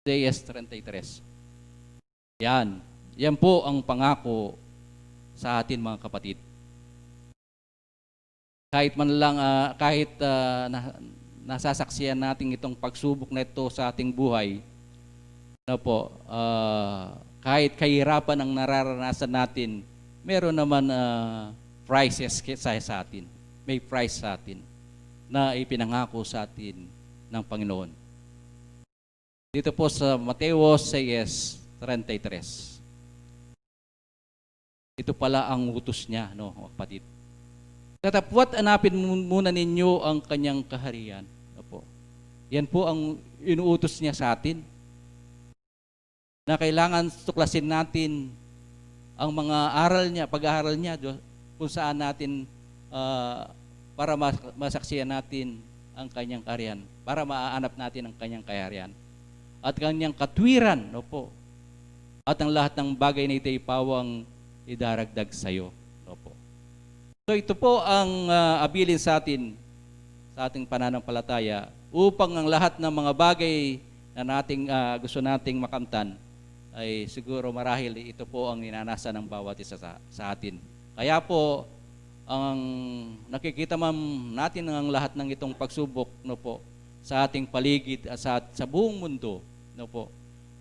Six thirty-three. Yan. Yan po ang pangako sa atin, mga kapatid. Kahit man lang, ah, kahit, ah, na-, nasasaksihan natin itong pagsubok na ito sa ating buhay, ano po, ah, kahit kahirapan ang nararanasan natin, meron naman, ah, prizes ki-, sa, sa atin. May prize sa atin na ipinangako sa atin ng Panginoon. Dito po sa Mateo six thirty-three. Ito pala ang utos niya, no, kapatid. Datapwat hanapin mu-, muna ninyo ang kanyang kaharian. Opo. Yan po ang inuutos niya sa atin. Na kailangan tuklasin natin ang mga aral niya, pag-aaral niya, Diyos, kung saan natin, ah, para mas-, masaksihan natin ang kanyang kaharian, para mahanap natin ang kanyang kaharian at kanyang katwiran, no po. At ang lahat ng bagay na ito ay pawang idaragdag sa'yo, no po. So, ito po ang, ah, abilin sa atin, sa ating pananampalataya, upang ang lahat ng mga bagay na nating, ah, gusto nating makamtan ay siguro marahil ito po ang ninanasa ng bawat isa sa, sa atin. Kaya po, ang nakikita man natin ang lahat ng itong pagsubok, no po, sa ating paligid at sa, sa buong mundo, no po,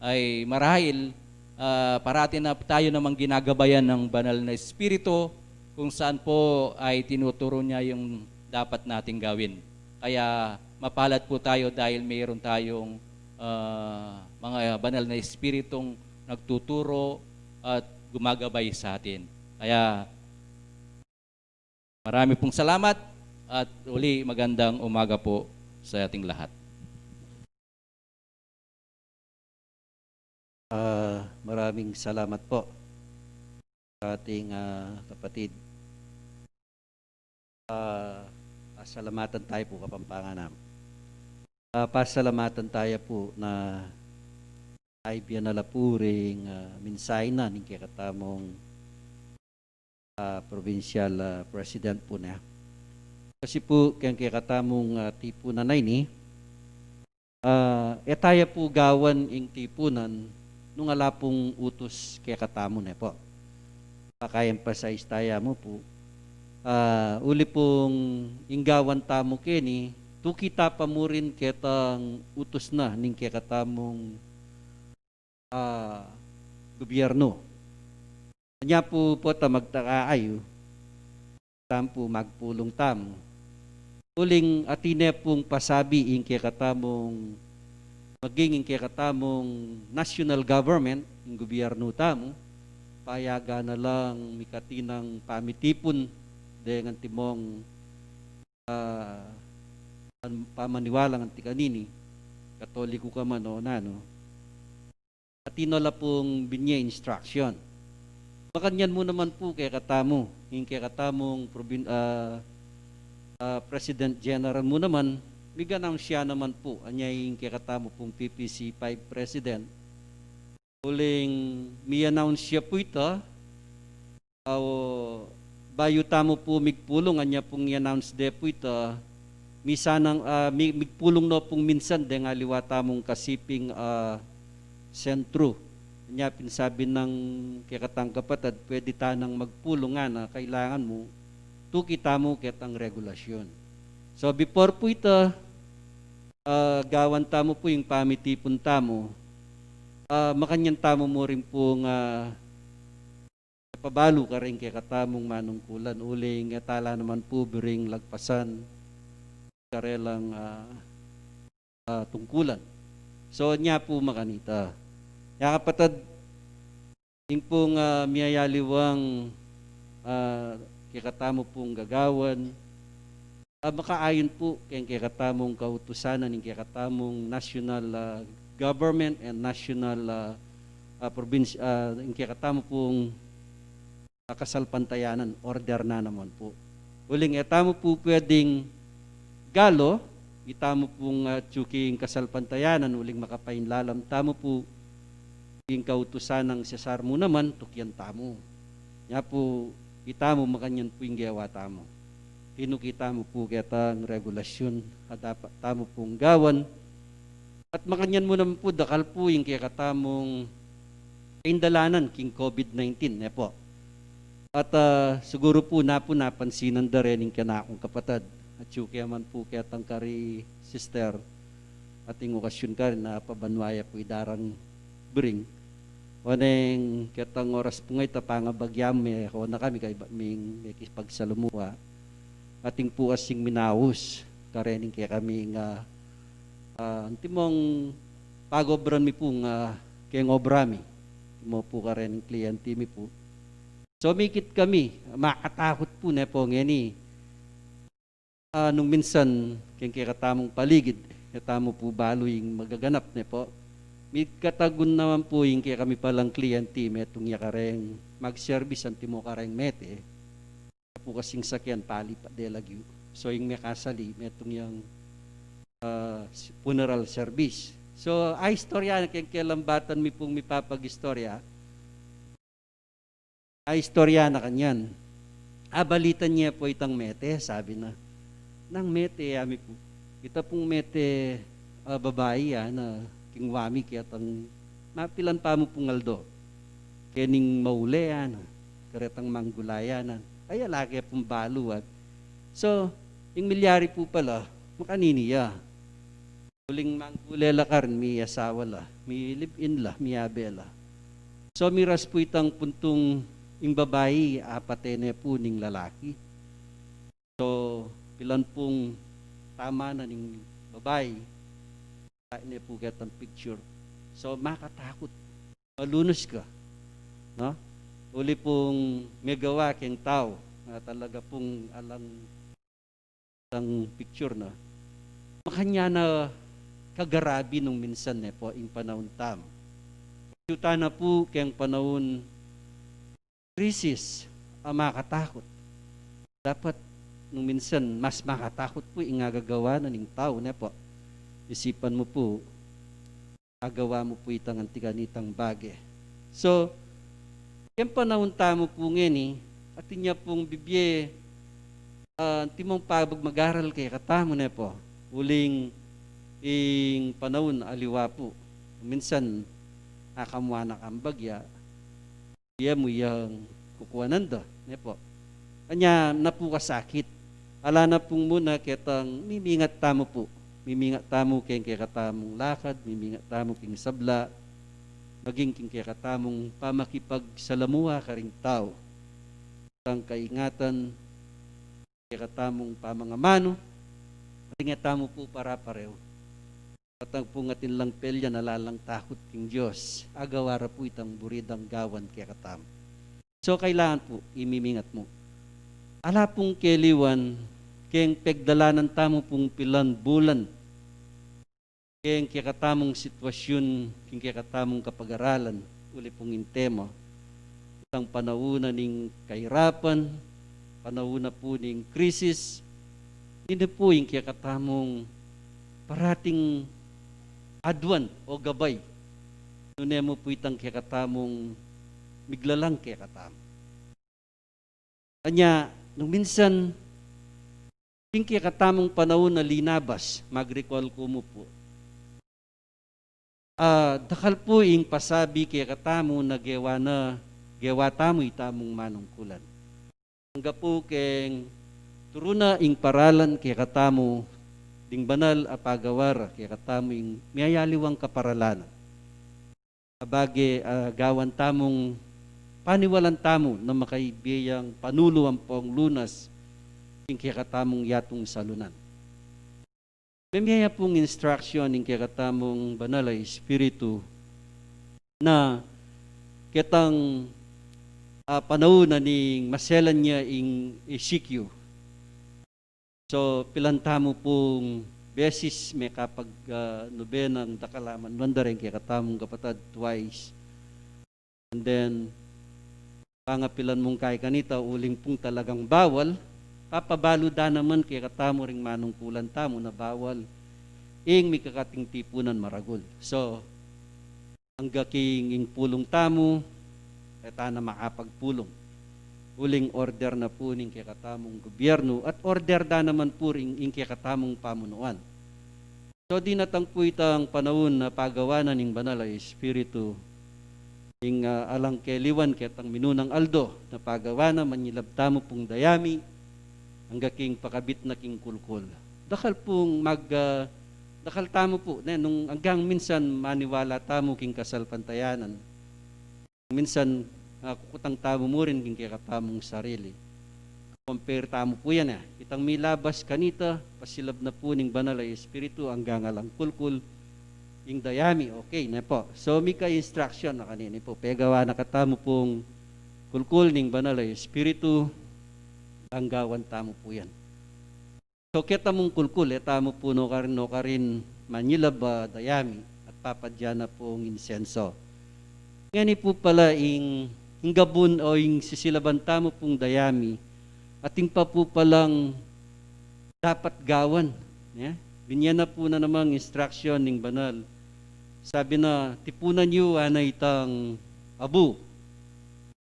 ay marahil, ah, parati na tayo namang ginagabayan ng Banal na Espiritu kung saan po ay tinuturo niya yung dapat nating gawin. Kaya mapalad po tayo dahil mayroon tayong, ah, mga Banal na Espiritong nagtuturo at gumagabay sa atin. Kaya marami pong salamat at uli magandang umaga po sa ating lahat. Ah, maraming salamat po sa ating, ah, kapatid. Ah, pasalamatan tayo po, Kapampangan nam. Ah, pasalamatan tayo po na ay biyan na la po ring, ah, mensahe na ning kekatamung, ah, provincial, ah, president po na. Kasi po, keng kekatamung, ah, tipunan na ini, ah, e taya po gawan ing tipunan nung ala pong utus kekatamu, ne po. Paka-emphasize taya mu po. Ah, uli pong ing gawan tamu keni, tuki ta pa murin ketang utus na ning kekatamung, ah, gobyerno. Anya po, pota magtaka ayu, tampu magpulung tamu. Uling atin ne pung pasabi ing kekatamung, maging ing kekatamung national government, ing gobyerno tamu, payagan na lang mikatinang pamitipun deng antimong, ah, an-, pamaniwala ngan ti kanini, Katoliko ka man o nanu. Atin no la pung binie instruction. Makanyan mu naman pu kekatamu, ing kekatamung probin-, ah, ah, President General mu naman, mig-announce ya naman pu, anya ing kekatamu pung P P C five President. Uling mi-announce ya pu ita, o, bayu tamu pu migpulung, anya pung i-announce de pu ita, misanang, ah, mi-, migpulung no pung minsan deng aliwa tamung kasiping, ah, sentru. Anya pin sabi nang kekatang kapatad, pwede tanang magpulung ngana, kailangan mu, tuki tamu ketang regulasyun. So, before pu ita, ah, gawan tamu pu ing pamitipun tamu, ah, makanyan tamu mu rin pung, ah, pabalu karing kekatamung manungkulan, uling e ta la naman pu biring lagpasan karelang, ah, ah, tungkulan. So, nya pu makanita. Ya kapatad, ing pung, ah, miyayaliwang, ah, kekatamu pung gagawan, ah, makaayun pu keng kekatamung kautusan ning kekatamung national, ah, government and national, ah, ah, province, ah, ing kekatamu pung, ah, kasalpantayanan, order na naman pu. Uling e tamu pu pwedeng galo, itamu pung, ah, atyu king kasalpantayanan, uling makapainlalam tamu pu ing kautusan nang Cesar mu naman, tukian tamu. Nya pu, itamu makanyan pu ing gewa tamu. Tinuki tamu pu ketang regulasyun a dapat tamu pung gawan. At makanyan mu naman pu, dakal pu ing kekatamung kaindalanan king COVID nineteen, ne pu. At, ah, siguru pu na pu napansinan da rin ing kanakung kapatad. Atyu ke man pu ketang kari sister, ating okasyun karin a pabanua ya pu idarang biring. Oneng ketang oras pu ngeni, ta pangabagya me, kona kami kaibat ming mekipagsalumuha. Atin pu kasing minaus karin ing kekaming, ah, ah, antimong pagobran mi pu nga keng obra mi. Antimo pu karin ing kliyente mi pu. So, mikit kami, makatakut pu, ne pu, ngeni. Ah, nung minsan, keng kekatamung paligid, e tamu pu balu ing magaganap, ne pu. Mikatagun naman pu ing kekami palang kliyente, metung ya kareng mag-service, antimo kareng mete. Pu kasing sakyan palipat de lagyu. So, ing mekasali, metung yang, ah, funeral service. So, a istorya na keng kelambatan mi pung mipapag-istorya. A istorya na kanyan. Abalitan ye pu itang mete, sabi na. Nang mete, ami pu. Ita pung mete, ah, babai, ah, na kingwa mi ketang mapilan pa mu pung aldo. Kening maule, ah, na. Karetang manggulayan, ah. Ay, ala ke pung balu, ah. So, ing milyari pu pala, makanini ya. Uling manggule la karin, miyasawa la, mi-live-in la, miyabe la. So, miras pu itang puntung ing babai, apate ne pu ning lalaki. So, pilan pung tama na ning babai, ne pu ketang picture. So, makatakut. Malunus ka, no? Uli pung megawa keng tau, nga talaga pung alang ang picture na. Makanyan na kagarabi nung minsan, ne pu, ing panaun tam. Atyu tana pu keng panaun krisis a makatakut. Dapat nung minsan mas makatakut pu ing agagawa na ning tau, ne pu. Isipan mu pu, agawa mu pu itang anti kanitang bage. So, keng panaun tamu pu ngeni, atin ya pung bibie, ah, antimong pamag-aral kekatamu, ne pu. Uling ing panaun aliwa pu. Minsan, akamua na kang bagya, bie mu yang kukuanan da, ne pu. Anya na pu kasakit. Ala na pung muna ketang mimingat tamu pu. Mimingat tamu keng kekatamung lakad, mimingat tamu keng sabla, maging keng kekatamung pamakipagsalamuha karing tau. Tang kaingatan, kekatamung pamangamanu, ringat tamu pu para-pareho. At ang pung atin lang pelya na lalang takut king Dios, agawa ra pu itang buri dang gawan kekatamu. So, kailangan pu, imimingat mu. Ala pung keliwan, keng pegdalanan tamu pung pilan bulan. keng kekatamung sitwasyun, keng kekatamung kapag-aralan, uli pung ing tema. Itang panaun na ning kahirapan, panaun na pu ning krisis, ini pu ing kekatamung parating aduan o gabay. Nune mu pu itang kekatamung miglalang kekatamu. Anya, nung minsan, ing kekatamung panaun a linabas, mag-recall ku mu pu. Ah, dakal pu ing pasabi kekatamu na gewa na, gewa tamu itamung manungkulan. Angga pu keng turu na ing paralan kekatamu, ding banal a pagawa ra kekatamu ing miyayaliwang kaparalan. Abage, ah, gawan tamung paniwalan tamu na makaibie yang panulu ampong lunas ing kekatamung yatung salunan. Memie ya pung instruction ing kekatamung banal a Espiritu na ketang, ah, panaun na ning maselan ya ing E C Q. So, pilan tamu pung beses mekapag, ah, nobenang dakal a manuan da reng kekatamung kapatad, twice. And then, pangapilan mung kai kanita, uling pung talagang bawal, papabalu da naman kekatamu ring manungkulan tamu na bawal ing mikakating tipunan maragul. So, angga king ing pulung tamu, e ta na makapagpulung. Uling order na pu ning kekatamung gobyernu, at order da naman pu ring ing kekatamung pamunuan. So, dinatang pu itang panaun na pagawa na ning banal a Espiritu, ing, ah, alang keliwan ketang minunang aldo na pagawa na, manyilab tamu pung dayami, angga king pakabit na king kulkul. Dakal pung mag, ah, dakal tamu pu, ne, nung anggang minsan maniwala tamu king kasalpantayanan. Minsan, ah, kukutang tamu mu rin king kekatamung sarili. Compare tamu pu yan, eh. Itang milabas kanita, pasilab na pu ning banal a Espiritu, anggang alang kulkul, ing dayami, okay, ne pu. So, mika instruction na kanini pu. Pegawa na katamu pung kulkul ning banal a Espiritu, anggawan tamu pu yan. So, keta mung kulkul, e tamu pu nukarin, nukarin manyilab a dayami at papadya na pung insenso. Ngeni pu pala ing, ing gabun o ing sisilaban tamu pung dayami, atin pa pu palang dapat gawan, ne? Binye na pu na namang instruction ning banal. Sabi na, tipunan yu, ana, itang abu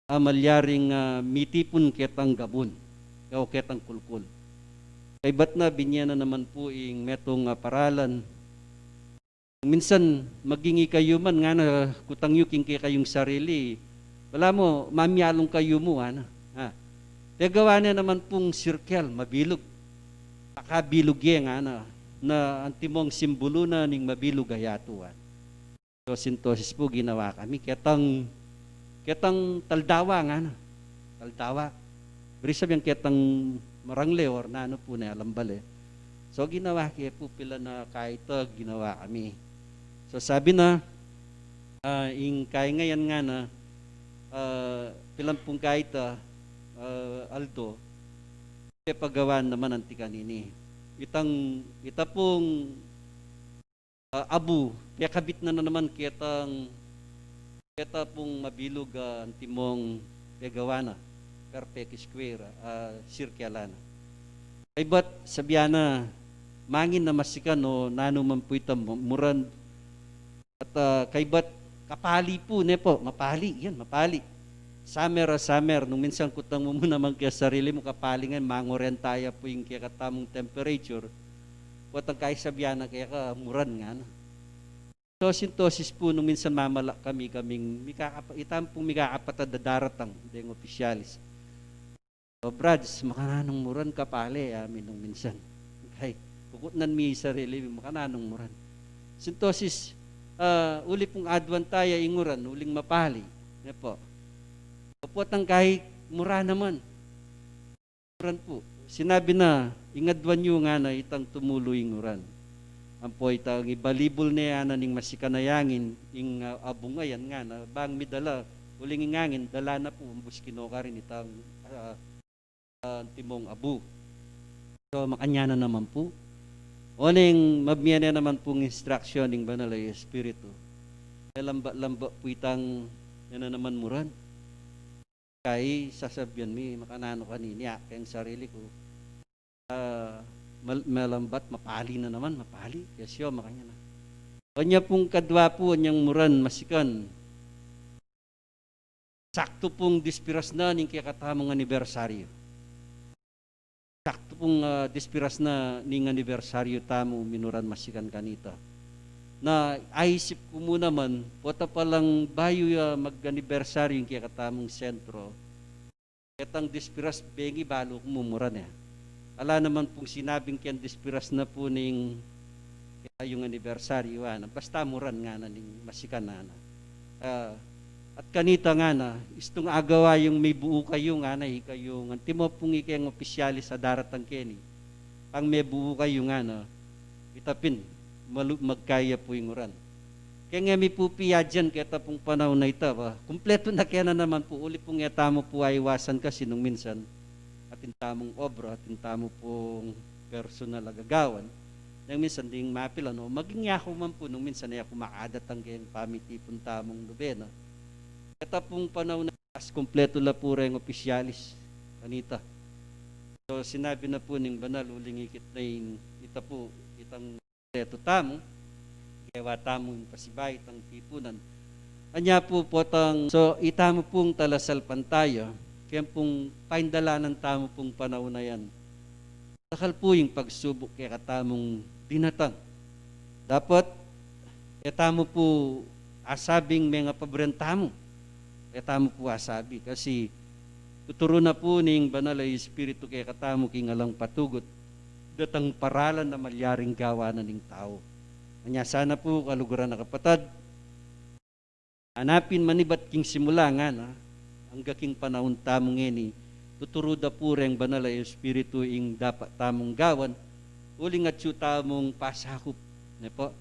a malyaring, ah, mitipun ketang gabun, o ketang kulkul. Kaybat na, binye na naman pu ing metung a paralan. Minsan, maging ikayu man ngana, kutang yu king kekayung sarili, balamu, mamialung kayu mu, ana. Ha. Pegawa ne naman pung sirkel, mabilug. Pakabilug ye, ngana, na antimong simbulu na ning mabilug a yatu, ana. So, sintosis pu ginawa kami, ketang, ketang taldawa, ngana. Taldawa. Buri sabian ketang marangle or nanu pu ne, alam bale. So, ginawa ke pu pilan a kaita, ginawa kami. So, sabi na, ah, ing kaingayan, ngana, ah, pilan pung kaita, ah, aldo, pepagawan naman anti kanini. Itang, ita pung ah, abu, pekabit na naman ketang, keta pung mabilug a antimong pegawa na, perfect square, ah, sirkelan na. Kaybat, sabian na, mangin na masikan o nanu man pu ita mu-, muran, at, ah, kaybat, kapali pu, ne pu, mapali, yan, mapali. Summer a summer, nung minsan kutang mu mu naman kaya sarili mu, kapali nga, mangorenta ya pu ing kekatamung temperature. Potang kai sabian na keka muran, ngana. So, sintosis pu nung minsan mamala kami, kaming mikakapa-, ita pung mikakapatad a daratang, deng opisyalis. O, Brads, makananung muran, kapali, amin nung minsan. Kai, kukutnan mi sarili mi, makananung muran. Sintosis, ah, uli pung aduan taya ing uran, uling mapali. Ne pu. Potang kai muran naman. Uran pu. Sinabi na, ing aduan yu, ngana, itang tumulu ing uran. Ampo itang ibalibul ne, ana, ning masikan a angin, ing, ah, abung ayan, ngana, bang midala, uling ing angin, dala na pu, umbus kinukarin itang, ah, ah, antimong abu. So, makanyan na naman pu. Oneng mabie ne naman pung instruction ning Banal a Espiritu. Melambat-lambat pu itang, yan na naman muran. Kai sasabian mi, makananu kanini, ah, keng sarili ku. Ah, mal-, melambat, mapali na naman, mapali. Yes, yo, makanyan na. Anya pung kadwa pu, anyang muran, masikan. Saktu pung dispiras na ning kekatamung anibersaryu. Saktu pung, ah, dispiras na ning anibersaryu tamu minuran masikan kanita. Na aisip ku mu naman, pota palang bayu ya mag-anibersaryu ing kekatamung sentro, ketang dispiras bengi balu ku mu muran e. Ala naman pung sinabing keng dispiras na pu ning kekayung anibersaryu, ana. Basta muran ngana ning masikan, ana. Ah, at kanita ngana, istung agawa yung mebuu kayu ngana, ikayung antimo pung ikeng opisyalis a daratang keni. Pang mebuu kayu ngana, ita pin, malu-, magkaya pu ing uran. Keng e mi pu piyadyan keta pung panaun a ita ba. Kumpletu na kena naman pu, uli pung e tamu pu aiwasan kasi nung minsan, atin tamung obra, atin tamu pung personal a gagawan. Nung minsan ding mapilan, o maging yaku man pu, nung minsan e ku makadatang keng pamitipun tamung nobena. Keta pung panaun a, as kumpletu la pu reng opisyalis kanita. So, sinabi na pu ning banal, uling ikit na ing ita pu, itang kumpletu tamu, gewa tamu ing pasibayu itang tipunan. Anya pu potang, so, itamu pung talasalpantaya, keng pung paindalanan tamu pung panaun a yan. Dakal pu ing pagsubuk kekatamung dinatang. Dapat, e tamu pu asabing mengapabren tamu. E tamu pu asabi. Kasi, tuturu na pu ning Banal a Espiritu kekatamu king alang patugut. Datang paralan a malyaring gawan na ning tau. Anya sana pu, kaluguran a kapatad, anapin manibat king simula ngana, angga king panaun tamu ngeni, tuturu da pu reng Banal a Espiritu ing dapat tamung gawan, uling atyu tamung pasakup, ne pu?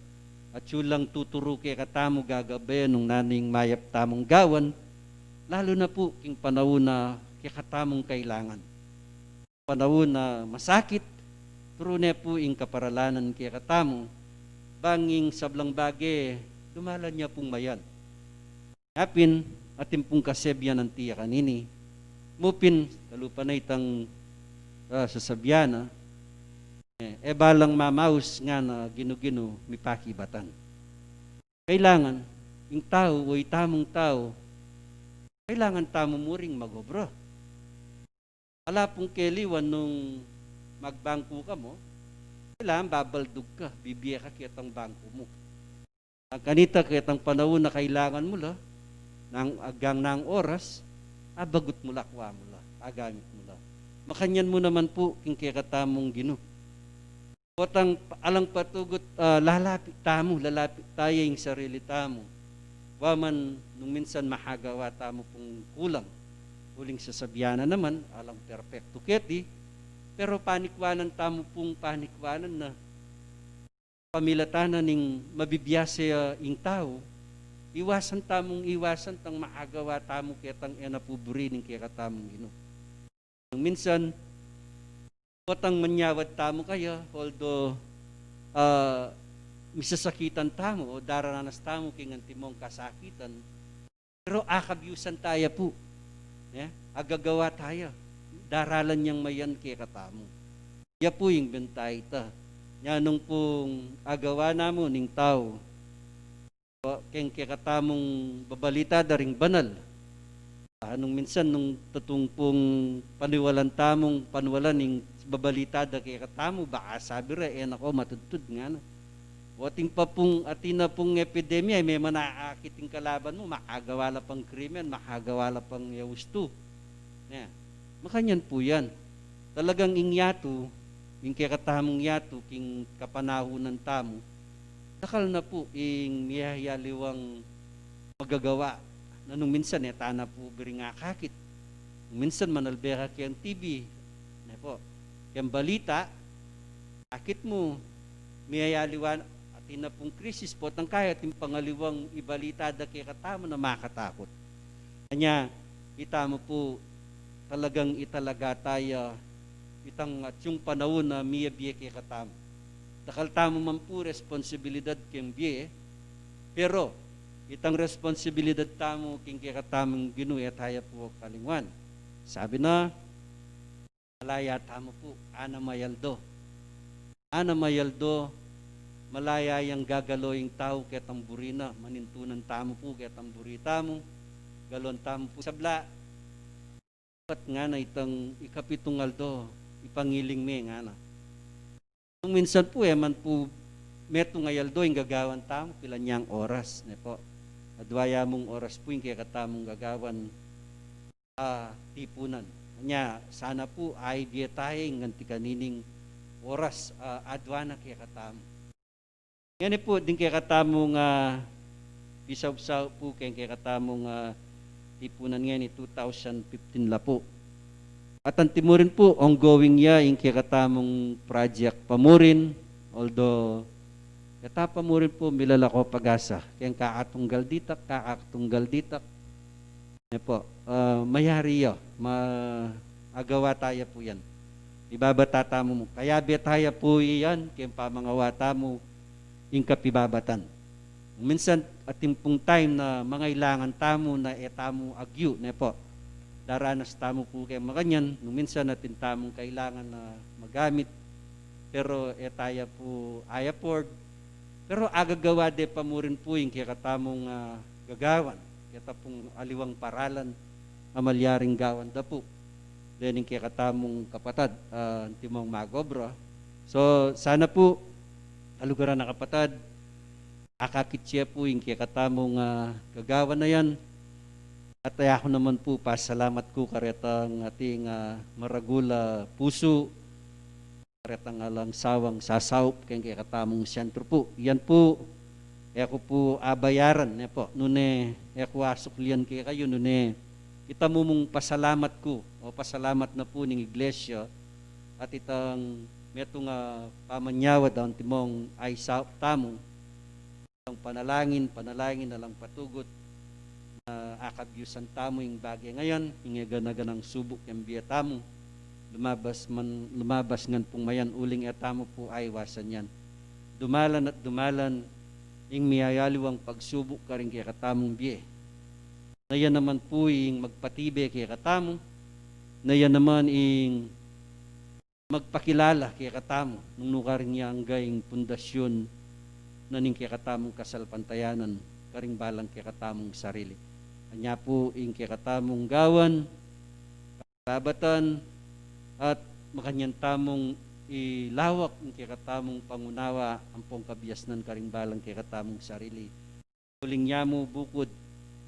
Atyu lang tuturu kekatamu gagabe nung nanu ing mayap tamung gawan, lalu na pu king panaun a kekatamung kailangan. Panaun a masakit, turu ne pu ing kaparalanan kekatamu, bang ing sablang bage, dumalan ya pung mayan. Nya pin, atin pung kasebian anti ya kanini, mu pin, kalupa na itang, ah, sasabian na, e, e balang mamaus ngana ginu-ginu mipakibatan. Kailangan, ing tau, o itamung tau, kailangan tamu muring magobra. Ala pung keliwan nung magbangku ka mu, kailangan babaldug ka, bibie ka ketang bangku mu. Ang kanita ketang panaun a kailangan mu la, nang agang nang oras, abagut mu la, kua mu la, agamit mu la. Makanyan mu naman pu king kekatamung ginu. Potang alang patugut, ah, lalapit tamu, lalapit taya ing sarili tamu. Wa man nung minsan makagawa tamu pung kulang. Uling sasabian na naman, alang perpektu keti, pero panikwanan tamu pung panikwanan na. Pamilatan na ning mabibiase, ah, ing tau, iwasan tamung iwasan tang makagawa tamu ketang e na pu buri ning kekatamung ginu. Nung minsan, potang manyawad tamu kaya, although, ah, misasakitan tamu o dararanas tamu king antimong kasakitan, pero akabyusan taya pu, ne? Agagawa taya, daralan yang mayan kekatamu. Ya pu ing bentay ta. Nya nung pung agawa namu ning tau, keng kekatamung babalita da ring banal. Ah, nung minsan nung tutung pung paniwalan tamung, paniwalan ing babalita da kekatamu, baka sabi ra, e na ko matudtud ngana. O atin pa pung, atin na pung epidemya, e me man aakit ing kalaban mu, makagawa la pang krimen, makagawa la pang e ustu. Ne, makanyan pu yan. Talagang ing yatu, ing kekatamung yatu, king kapanahunan tamu, dakal na pu ing miyayaliwang magagawa. Nanu minsan, e tana pu buri ing akakit. Minsan, manalbe ka keng T V, ne pu, keng balita, akit mu, miyayaliwa, atin na pung krisis, potang kaya, atin pangaliwang ibalita da kekatamu na makatakut. Anya, itamu pu talagang italaga taya itang atyung panaun a miyabie kekatamu. Dakal tamu man pu responsibilidad keng bie, pero itang responsibilidad tamu keng kekatamung Ginu, e taya pu kalingwan. Sabi na, malaya tamu pu, anam a aldo. Anam a aldo, malaya yang gagalo ing tau ketang buri na, manintunan tamu pu ketang buri tamu, galwan tamu pu sabla. Dapat ngana itang ikapitung aldo, ipangiling me ngana. Nung minsan pu, e man pu metung a aldo ing gagawan tamu, pilan yang oras, ne pu. Adwa ya mung oras pu ing kekatamung gagawan a tipunan. Nya, sana pu, ay bie taya ing anti kanining oras a adwa na kekatamu. Ngeni pu, ding kekatamung, ah, pisaup-saup pu keng kekatamung, ah, tipunan ngeni two thousand fifteen la pu. At antimurin pu, ongoing ya ing kekatamung project pamurin, although, keta pamurin pu, milalako pag-asa keng kakatunggal ditak, kakatunggal ditak. Ne pu, ah, mayari ya, ma-, agawa taya pu yan. Ibabata tamu mu. Kayabe taya pu yan, keng pamangawa tamu, ing kapibabatan. Minsan, atin pung time na mangailangan tamu na e tamu agyu, ne pu. Daranas tamu pu keng makanyan, nung minsan atin tamung kailangan na magamit, pero e taya pu i-afford. Pero agagawa de pamurin pu ing kekatamung, ah, gagawan, keta pung aliwang paralan a malyaring gawan da pu. Dening kekatamung kapatad, ah, antimong mag-obra. So, sana pu, kaluguran a kapatad, akakit ye pu ing kekatamung, ah, gagawan a yan. At e ku naman pu pasalamat ku karetang ating, ah, maragul a pusu, karetang alang sawang sasaup keng kekatamung sentro pu. Yan pu, e ku pu abayaran, ne pu. Nune, e ku asuklian kekayu, nune, itamu mung pasalamat ku, o pasalamat na pu ning iglesia, at itang metung a pamanyawad antimong aisaup tamu, itang panalangin, panalangin alang patugut, na akabyusan tamu ing bage ngayan, ing e gana-ganang subuk keng bie tamu, lumabas man, lumabas ngan pung mayan uling e tamu pu aiwasan yan. Dumalan at dumalan, ing miyayaliwang pagsubuk karing kekatamung bie. Na yan naman pu ing magpatibe kekatamu, na yan naman ing magpakilala kekatamu, nung nukarin ya angga ing pundasyun na ning kekatamung kasalpantayanan, karing balang kekatamung sarili. Anya pu ing kekatamung gawan, babatan, at makanyan tamung ilawak ing kekatamung pangunawa ampong kabiasnan karing balang kekatamung sarili. Uling ya mu bukud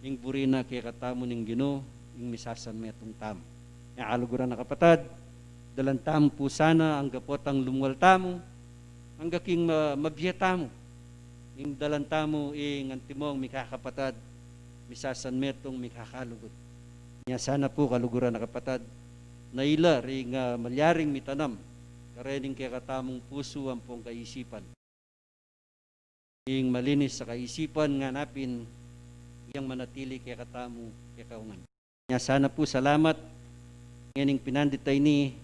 ing buri na kekatamu ning Ginu, ing misasanmetung tamu. Nya kaluguran a kapatad, dalan tamu pu sana angga potang lumual tamu, angga king ma-, mabie tamu. Ing dalan tamu ing antimong mikakapatad, misasanmetung mikakalugud. Nya sana pu kaluguran a kapatad, na ila ring, ah, malyaring mitanam karening kekatamung pusu ampong kaisipan. Ing malinis a kaisipan ngana pin iyang manatili kekatamu kekaungan. Nya sana pu salamat ngening pinandit a ini,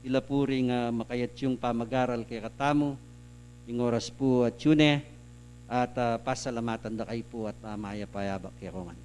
ila pu ring, ah, makayatyung pamagaral kekatamu, ing oras pu atyu ne, at, ah, pasalamatan da kayu pu at, ah, mayap a yabak kekaungan.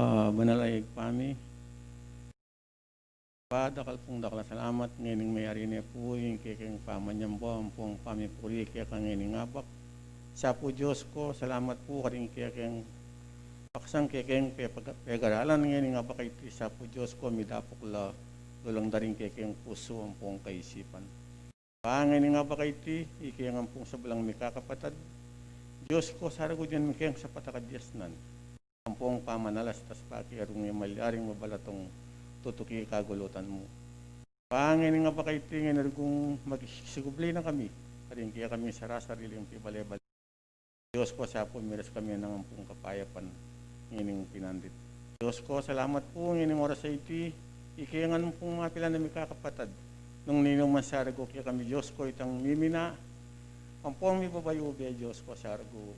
Ah, banal a Ibpa mi, Ibpa, dakal pung dakal a salamat ngening meyari ne pu ing kekeng pamanyambu ampong pamipuri keka ngening abak. Sa pu Dios ku, salamat pu karing kekeng paksang kekeng pepag-, pegaralan ngening abak a iti. Sa pu Dios ku, midapuk la lulang da ring kekeng pusu ampong kaisipan. Ibpa, ngening abak a iti, ikeng ampong sablang mikakapatad, Dios ku, saragu dyan mikeng sapat a kadiasnan ampong pamanalas, tas pakiarung e malyaring mabalatong tutuki kagulutan mu. Ibpa, ngening abak a iti, ngening ruging magsigubli na kami karing kekaming sarasariling pibale-bale, Dios ku, sa pu miras kami nang ampong kapayapan ngening pinandit. Dios ku, salamat pu ngening oras a iti, ikeng ampong mapilan a mikakapatad, nung ninu man saragu kekami, Dios ku, itang mimina ampong mibabayu be, Dios ku, saragu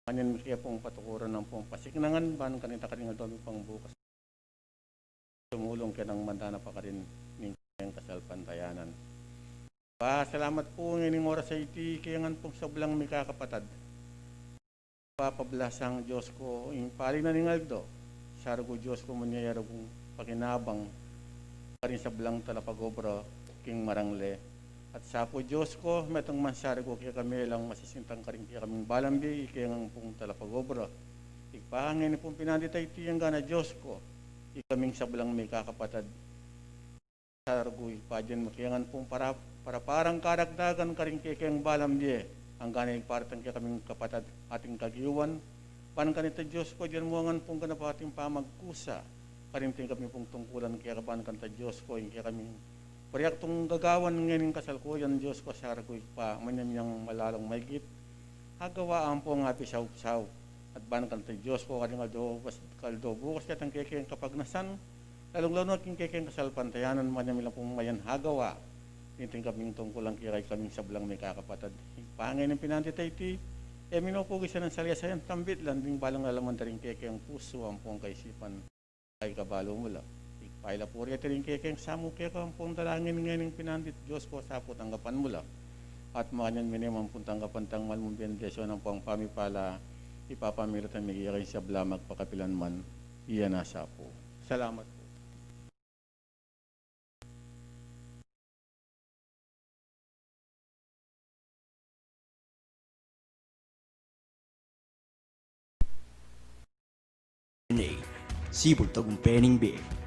manyan mi ke pung patukuran ampong pasiknangan, ban kanita karing aldo mi pang bukas sumulung ke nang mandana pa karin ning keng kasalpantayanan. Ibpa, salamat pu ngening oras a iti, ikeng ampong sablang mikakapatad, Ibpa, pablasang Dios ku, ing pali na ning aldo, saragu Dios ku, manyayaragu pakinabang karing sablang talapagobra king marangle. At sa pu Dios ku, metung man saragu kekami lang masisintang karing kekaming balang bie, ikeng ampong talapagobra. Ibpa, ngeni pung pinandit a iti, anggana Dios ku, ikaming sablang mikakapatad, saragu Ibpa, dyan mu keng ampong para, paraparang karagdagan karing kekeng balang bie, anggana Ibpa, retang kekaming kapatad ating kagiwan, ban kanita Dios ku, dyan mu ngan pung ganapan ating pamagkusa karing kekami pung tungkulan keka, ban kanita Dios ku, ing kekaming proyektung gagawan ngening kasalukuyan, Dios ku, saragu Ibpa, manyan yang malalung maigit agawa ampong apisaup-saup. At ban kanita Dios ku, karing aldo bas-, aldo bukas, ketang kekeng kapagnasan, lalung-lalu na king kekeng kasalpantayanan, manyan mi lang pung mayan agawa king kekaming tungkulan keka, ikaming sablang mikakapatad. Ibpa, ngening pinandit a iti, e mi no pu gisanan salian-salian tambit la ding balang lalaman da ring kekeng pusu ampong kaisipan, ikabalu mu la. Ibpa, ila pu reti ring kekeng samu keka ampong dalangin ngening pinandit, Dios ku, sa pu tanggapan mu la. At makanyan mi ne ampong tanggapan tang mal mung bendisyun ampong pamipala, ipapamilatan mi keka king sabla magpakapilan man. Iya na sa pu. Salamat pu. Ini si Bultog Umpening Bie.